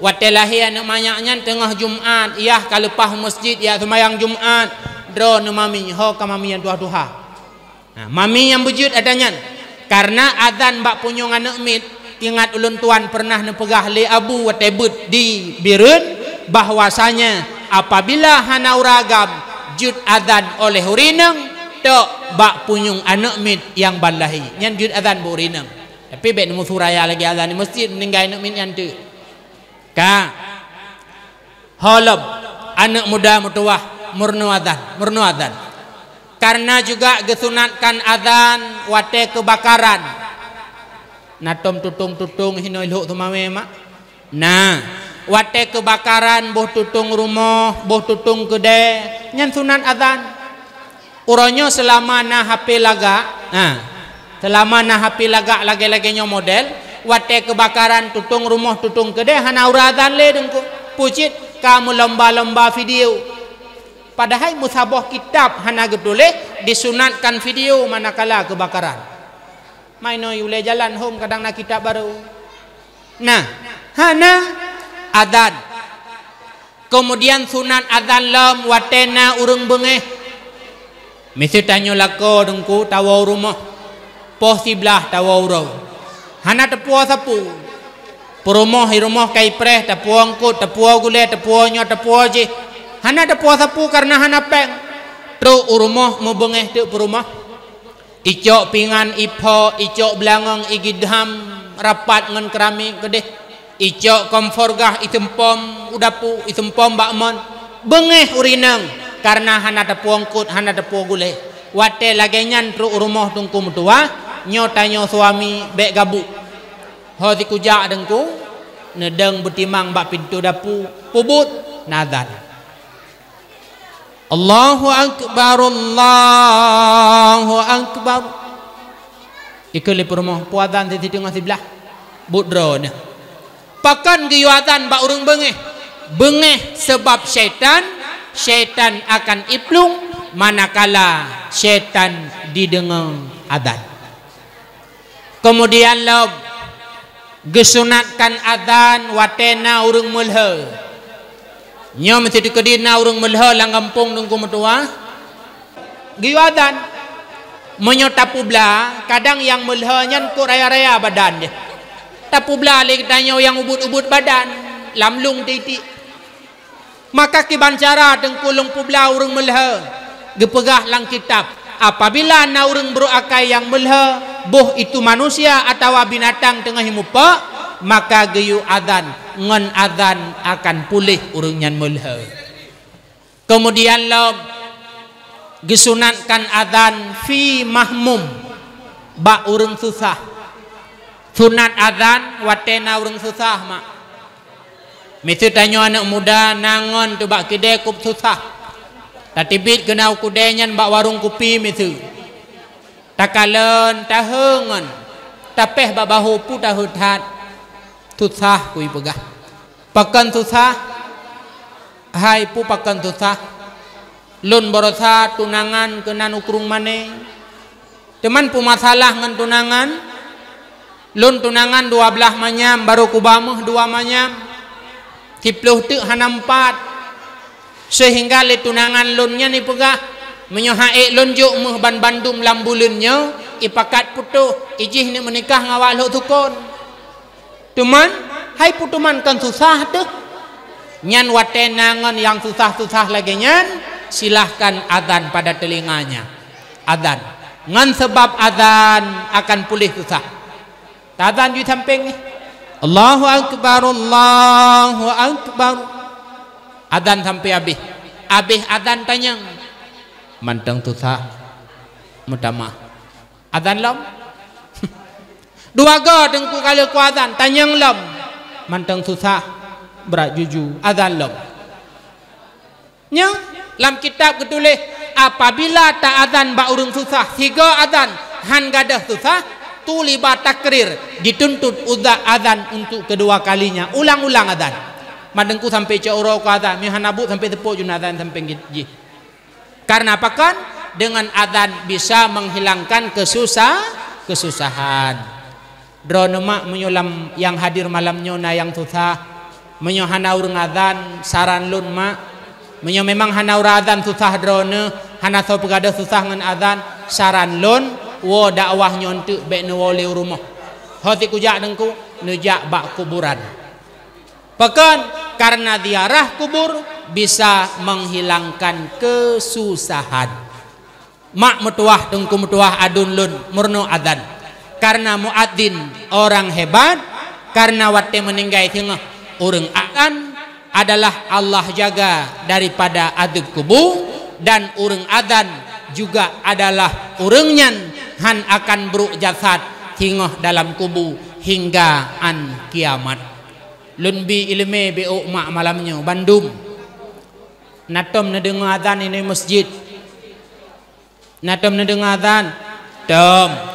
watée lahé aneuk manyak nyan teungoh Jumat, yah ka leupah meuseujid, yah seumayang Jumat, droeneuh mami, ho ka mami nyang tuha-tuha. Nah, mami nyang beujeuet ata nyan. Karena azan bak punyueng aneuk miet, ingat ulôn tuan pernah neupeugah lé Abu watée beuet di Bireuen, bahwasanya apabila hana ureueng agam jeuet azan oleh ureueng inong, tok bak punyueng aneuk miet nyang ban lahé. Nyan jeuet azan bak ureueng inong. Tapi bék neumusu raya lagée azan di meuseujid, meuninggai aneuk miet nyan teuk. Ka. Ho lom, aneuk muda meutuwah, meurunoe azan, meurunoe azan. Karena juga geusunatkan azan watée keubakaran. Na tom tutong-tutong hinoe lhok seumawé mak? Na. Watée keubakaran boh tutong rumoh, boh tutong keudée, nyan sunat azan. Uroe nyoe seulama na H P lagak, ha, seulama na H P lagak lagée-lagée nyoe model, watée keubakaran tutong rumoh tutong keudée hana uroe azan lé Teungku. Peue cit ka meulomba-lomba video. Padahai meusaboh kitab hana geutuléh disunatkan video manakala keubakaran. Mai noe ulée jalan hom kadang na kitab barô. Nah, hana azan. Keumudian sunat azan lom watée na ureuëng beungéh. Miseue tanyoe lakoe Teungku tawoe u rumoh, poh siblaih tawoe uroe. Hana teupuwoe sapeue. Peurumoh i rumoh ka ipreh, teupuwoe eungkot, teupuwoe gulée, teupuwoe nyoe, teupuwoe jih. Hana teupuwoe sapeue kareuna hana péng. Trok u rumoh meubeungéh teuk peurumoh. Icok pingan, ipho, icok beulangong, igidham rapat ngon keramik keudeh. Icok kompor gah, iseumpom u dapu, iseumpom bak mon. Beungéh ureuëng inong kareuna hana teupuwoe eungkot, hana teupuwoe gulée. Watée lagée nyan trok u rumoh Teungku meutuwah, nyoe tanyoe suami bék gabuk. Ho sikujak Teungku, neudong beutimang bak pintoe dapu, peubuet, na azan. Allahu akbar, Allahu akbar. Ikheun lé peurumoh, peue azan siteungoh siblaih. Buet droeneuh. Pakon geuyue azan bak ureuëng beungéh? Beungéh sabab syaitan, syaitan akan iplueng manakala syaitan jideungoe azan. Keumudian lom, geusunatkan azan watée na ureuëng meulhée. Nyoe meusidikeudi na ureuëng meulhée lam gampông Teungku meutuwah, geuyue azan. Meunyoe tapeubla, kadang nyang meulhée nyan kot raya-raya badan jih. Tapeubla lé geutanyoe nyang ubit-ubit badan, lam lông tiek-tiek. Maka kiban cara Teungku lôn peubla ureuëng meulhée, geupeugah lam kitab, apabila na ureuëng brok akai nyang meulhée, boh itu manusia atawa binatang teungoh mupok, maka geuyue azan, ngon azan akan puléh ureuëng nyan meulhée. Keumudian lom geusunatkan azan fi mahmum, bak ureuëng susah. Sunat azan watée na ureuëng susah, mak. Miseue tanyoe aneuëk muda na ngon teuh bak keudée kôb susah. Tateubiet keunoe u keudée nyan bak warong kupi miseue. Takalon, taheu ngon tapéh bak bahô peue taheu that. Susah kui peugah. Pakon susah? Hai peue pakon susah? Lôn barosa tunangan keunan u krueng mané. Teuman peumasalah ngon tunangan, lôn tunangan dua blaih manyam, barô kuba méuh dua manyam, siploh teuk hana meupat. Seuhingga lé tunangan lôn nyan ipeugah, meunyoe han ék lôn jok méuh banbandum lam buleuen nyoe, ipakat putôh, ijih neuk meunikah ngon awak lhok sukon. Teuman, hai peue teuman kon susah teuh. Nyan watée na ngon nyang susah-susah lagée nyan, silahkan azan pada telinganya. Azan. Ngon sabab azan akan puléh susah. Tazan jih sampéng nyoe. Allahu akbar, Allahu akbar. Azan sampai habéh. Habéh azan tanyong. Mantong susah. Meutamah. Azan lom. Dua go teungku kali ku azan, tanyong lom. Mantong susah, brat juju, azan lom. Nyoe lam kitab geutuléh, apabila ta azan bak ureuëng susah, sigo azan han gadôh susah, tuliba takrir, dituntut uza azan untuk kedua kalinya, ulang-ulang azan. Mak teungku sampai cok uroe ku azan, meuhana buet sampai teupok jun azan sampai jih. Karena pakon? Dengan azan bisa menghilangkan kesusah, kesusahan. Droeneuh mak, meunyoe lam nyang hadir malam nyoe na nyang susah, meunyoe hana ureuëng azan, saran lôn mak, meunyoe memang hana ureuëng azan susah droeneuh, hana soe peugadôh susah ngon azan, saran lôn, woe dakwah nyoe teuk bék neuwoe lé u rumoh. Ho sikujak teungku, neujak bak kuburan. Pakon? Karena ziarah kubur bisa menghilangkan kesusahan. Mak meutuwah, teungku meutuwah, aduen lôn meurunoe azan. Karena muadzin orang hebat, karena watée meuninggai singoh ureuëng azan adalah Allah jaga daripada adeueb kubu, dan ureuëng azan juga adalah ureuëng nyan han akan brok jasad singoh dalam kubu hingga an kiamat. Lôn bi iéleumé bék mak malam nyoe bandum. Na tom neudeungoe azan inoe meuseujid? Na tom neudeungoe azan? Tom.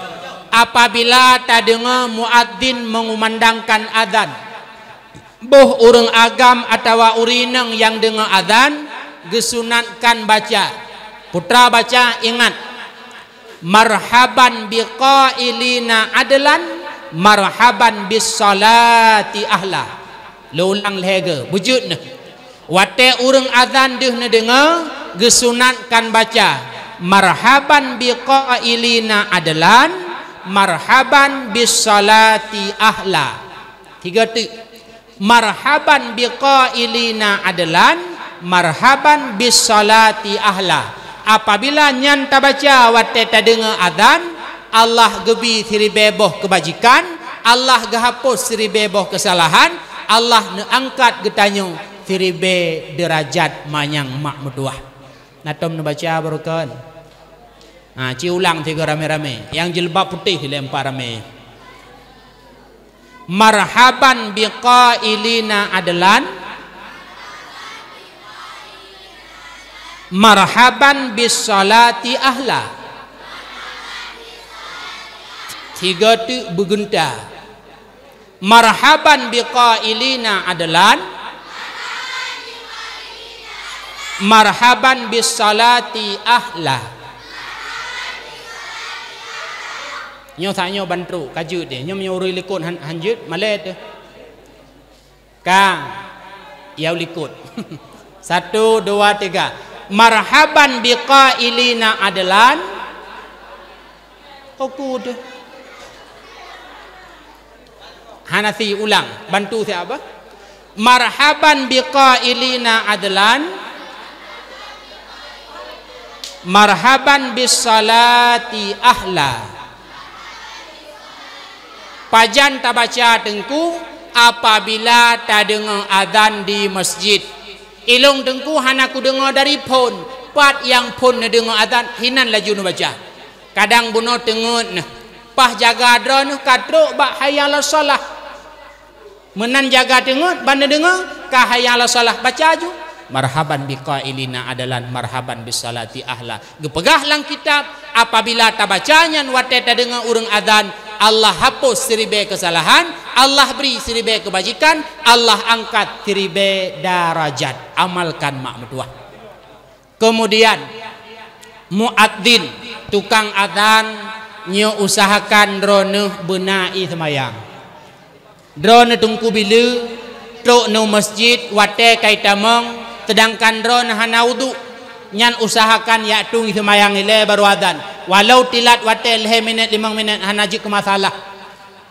Apabila tadeungoe muadzin mengumandangkan azan, boh ureuëng agam atawa ureuëng inong nyang deungoe azan geusunatkan baca. Putra baca, ingat, "Marhaban biqailina adlan, marhaban bis salati ahla." Lôn ulang lhée goe, beujeuet neuh. Watée ureuëng azan deuh neudeungoe, geusunatkan baca, "Marhaban biqailina adlan, marhaban bis salati ahla." Tiga teuk. "Marhaban biqailina adlan, marhaban bis salati ahla." Apabila nyan tabaca watée tadeungoe azan, Allah geubi siribée boh keubajikan, Allah geuhapus siribée boh keusalahan, Allah neuangkat geutanyoe siribée deurajat manyang mak meutuwah. Na tom neubaca barokon? Ha, ci ulang tiga ramé-ramé. Nyang jilbab putéh lé empat ramé. "Marhaban biqailina adlan, marhaban bis salati ahla." Tiga teuk beugeunta. "Marhaban biqailina adlan, marhaban bis salati ahla." Nyoe saát nyoe ban trok, ka jeuet deh. Nyoe meunyoe ureuëng likot han, han jeuet, malée teuh. Ka, yau likot. Satu, dua, tiga. "Marhaban biqailina adlan." Oku deh. Hana si ulang, bantu siapa? "Marhaban biqailina adlan, marhaban bis salati ahla." Pajan tabaca Teungku apabila tadeungoe azan di masjid? Ilong Teungku hana kudeungoe dari phon. Pat nyang phon neudeungoe azan, hinan laju neubaca. Kadang bunoe teungeut neuh, paih jaga droeneuh ka trok bak hayya 'alas shalah. Meunan jaga teungeut ban neudeungoe ka hayya 'alas shalah, baca laju, "Marhaban biqailina adalan, marhaban bis sholati ahla." Geupeugah lam kitab, apabila tabaca nyan watée tadeungoe ureuëng azan, Allah hapus siribée keusalahan, Allah bri siribée keubajikan, Allah angkat siribée darajat. Amalkan mak meutuah. Keumudian, muadzin, tukang azan, nyoe usahakan droeneuh beuna ie seumayang. Droeneuh Teungku bila trok neu masjid watée ka itamong, seudangkan droeneuh hana udhu, nyan usahakan jak tueng ie seumayang ilée barô azan. Walau tilat watée lhée minét limong minét hana jeuet keu masalah.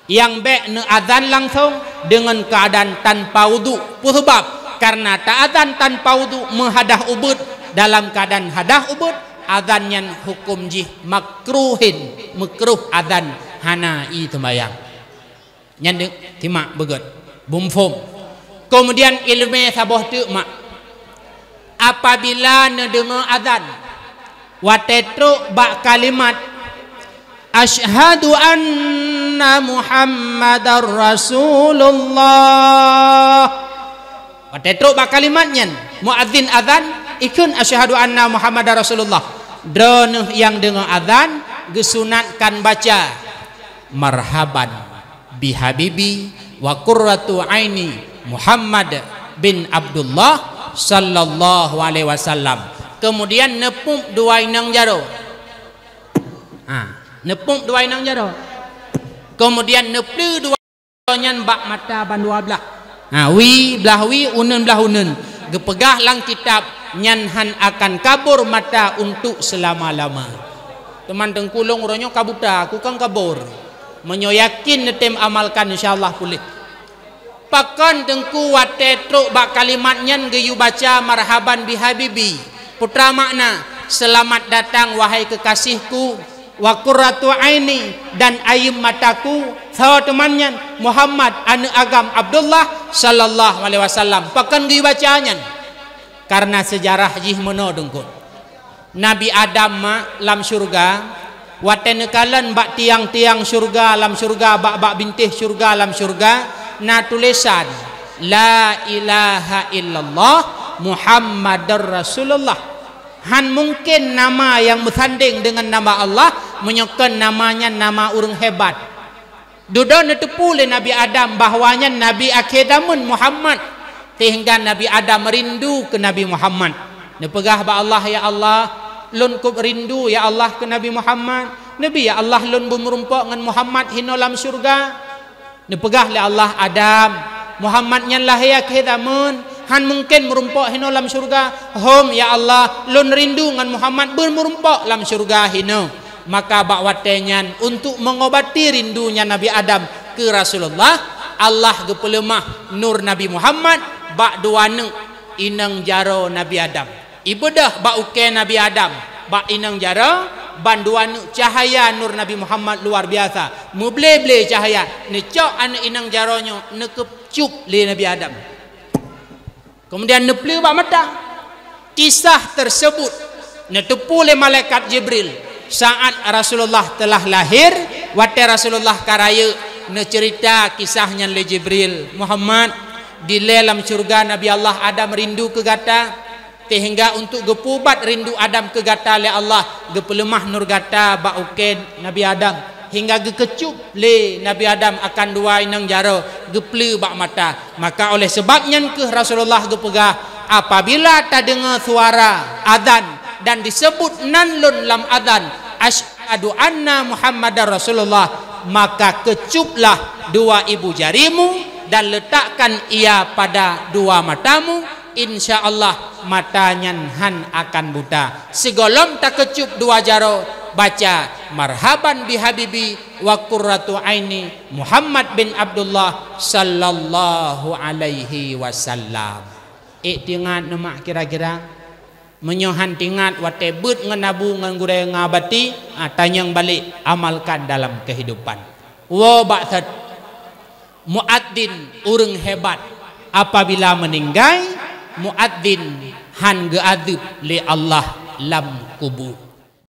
Nyang bék neuazan langsong deungon keuadaan tanpa udhu. Peue sabab? Kareuna taazan tanpa udhu meuhadah ubeuet. Dalam keuadaan hadah ubeuet, azan nyan huköm jih makruhin, meukruh azan hana ie seumayang. Nyan deuh, simak beugét. Bumphom. Keumudian iéleumé saboh teuk mak. Apabila neudeungoe azan, watée trok bak kalimat, "Asyhadu anna Muhammadar Rasulullah." Watée trok bak kalimat nyan, muadzin azan, ikheun, "Asyhadu anna Muhammadar Rasulullah." Droeneuh nyang deungoe azan geusunatkan baca, "Marhaban bihabibi wa qurratu aini Muhammad bin Abdullah sallallahu alaihi wasallam." Keumudian neupeuet dua inong jaroe. Ha, neupeuet dua inong jaroe. Keumudian neupleue dua nyan bak mata bandua blaih. Ha, wie blaih wie, uneuen blaih uneuen. Geupeugah lam kitab, nyan hán akan kabur mata untuk selama-lama. Teuma Teungku, lôn uroe nyoe ka buta, aku kan kabur. Meunyoe yakin neutem amalkan, insya Allah puléh. Pakon Teungku watée trok bak kalimat nyan geuyue baca marhaban bihabibi? Peue makna, "Selamat datang wahai kekasihku, wa qurratu aini, dan ayeuem mataku"? Soe teuma nyan? Muhammad aneuëk agam Abdullah sallallahu alaihi wasallam. Pakon geuyue baca nyan? Kareuna seujarah jih meunoe Teungku. Nabi Adam mak lam syeuruga, watée neukalon bak tiang-tiang syeuruga lam syeuruga, bak-bak bintéh syeuruga lam syeuruga, na tulésan, "La ilaha illallah Muhammadur Rasulullah." Hán mungken nama nyang meusandeng deungon nama Allah, meunyoe kon nama nyan nama ureuëng hebat. Dudoe neuteupeue lé Nabi Adam bahwa nyan Nabi akhé zameun Muhammad, sehingga Nabi Adam rindu keu Nabi Muhammad. Neupeugah bak Allah, "Ya Allah, lôn kôb rindu, ya Allah, keu Nabi Muhammad. Neubi, ya Allah, lôn beumeurumpok ngon Muhammad hinoe lam syeuruga." Neupeugah lé Allah, "Adam, Muhammad nyan lahé akhé zameun, hán mungken meurumpok hinoe lam syeuruga." "Hom, ya Allah, lôn rindu ngon Muhammad beumeurumpok lam syeuruga hinoe." Maka bak watée nyan, untuk meungobati rindunya Nabi Adam keu Rasulullah, Allah geupeuleumah nur Nabi Muhammad bak dua neuk inong jaroe Nabi Adam. Ibeudôh bak ukée Nabi Adam, bak inong jaroe, ban dua neuk cahya nur Nabi Muhammad luar biasa. Meuble-ble cahya, neucok aneuëk inong jaroe nyoe, neukecup lé Nabi Adam. Keumudian neupleue bak mata. Kisah teusebut neuteupeue lé malaikat Jibril saat Rasulullah teulah lahé, watée Rasulullah ka rayeuk, neuceurita kisah nyan lé Jibril, "Muhammad, dilée lam syeuruga Nabi Allah Adam rindu keu gata, sehingga untuk geupeuubat rindu Adam keu gata lé Allah, geupeuleumah nur gata bak ukée Nabi Adam, hingga geukecup lé Nabi Adam akan dua inong jaroe, geupleue bak mata." Maka oleh sebab nyan kheueh Rasulullah geupeugah, "Apabila tadeungoe suara azan dan disebut nan lôn lam azan, 'Asyhadu anna Muhammadar Rasulullah,' maka kecuplah dua ibu jarimu dan letakkan ia pada dua matamu, insya Allah mata nyan hán akan buta." Sigohlom takecup dua jaroe, baca, "Marhaban bihabibi wa qurratu aini Muhammad bin Abdullah sallallahu alaihi wasallam." Ék teuingat neumak kira-kira? Meunyoe hán teuingat watée beuet ngon abu ngon gurée ngabati, ah, tanyong balek, amalkan dalam keuhidupan. Woe bak that, Muadzin ureuëng hebat, apabila meuninggai, muadzin han geuadeueb lé Allah lam kubu.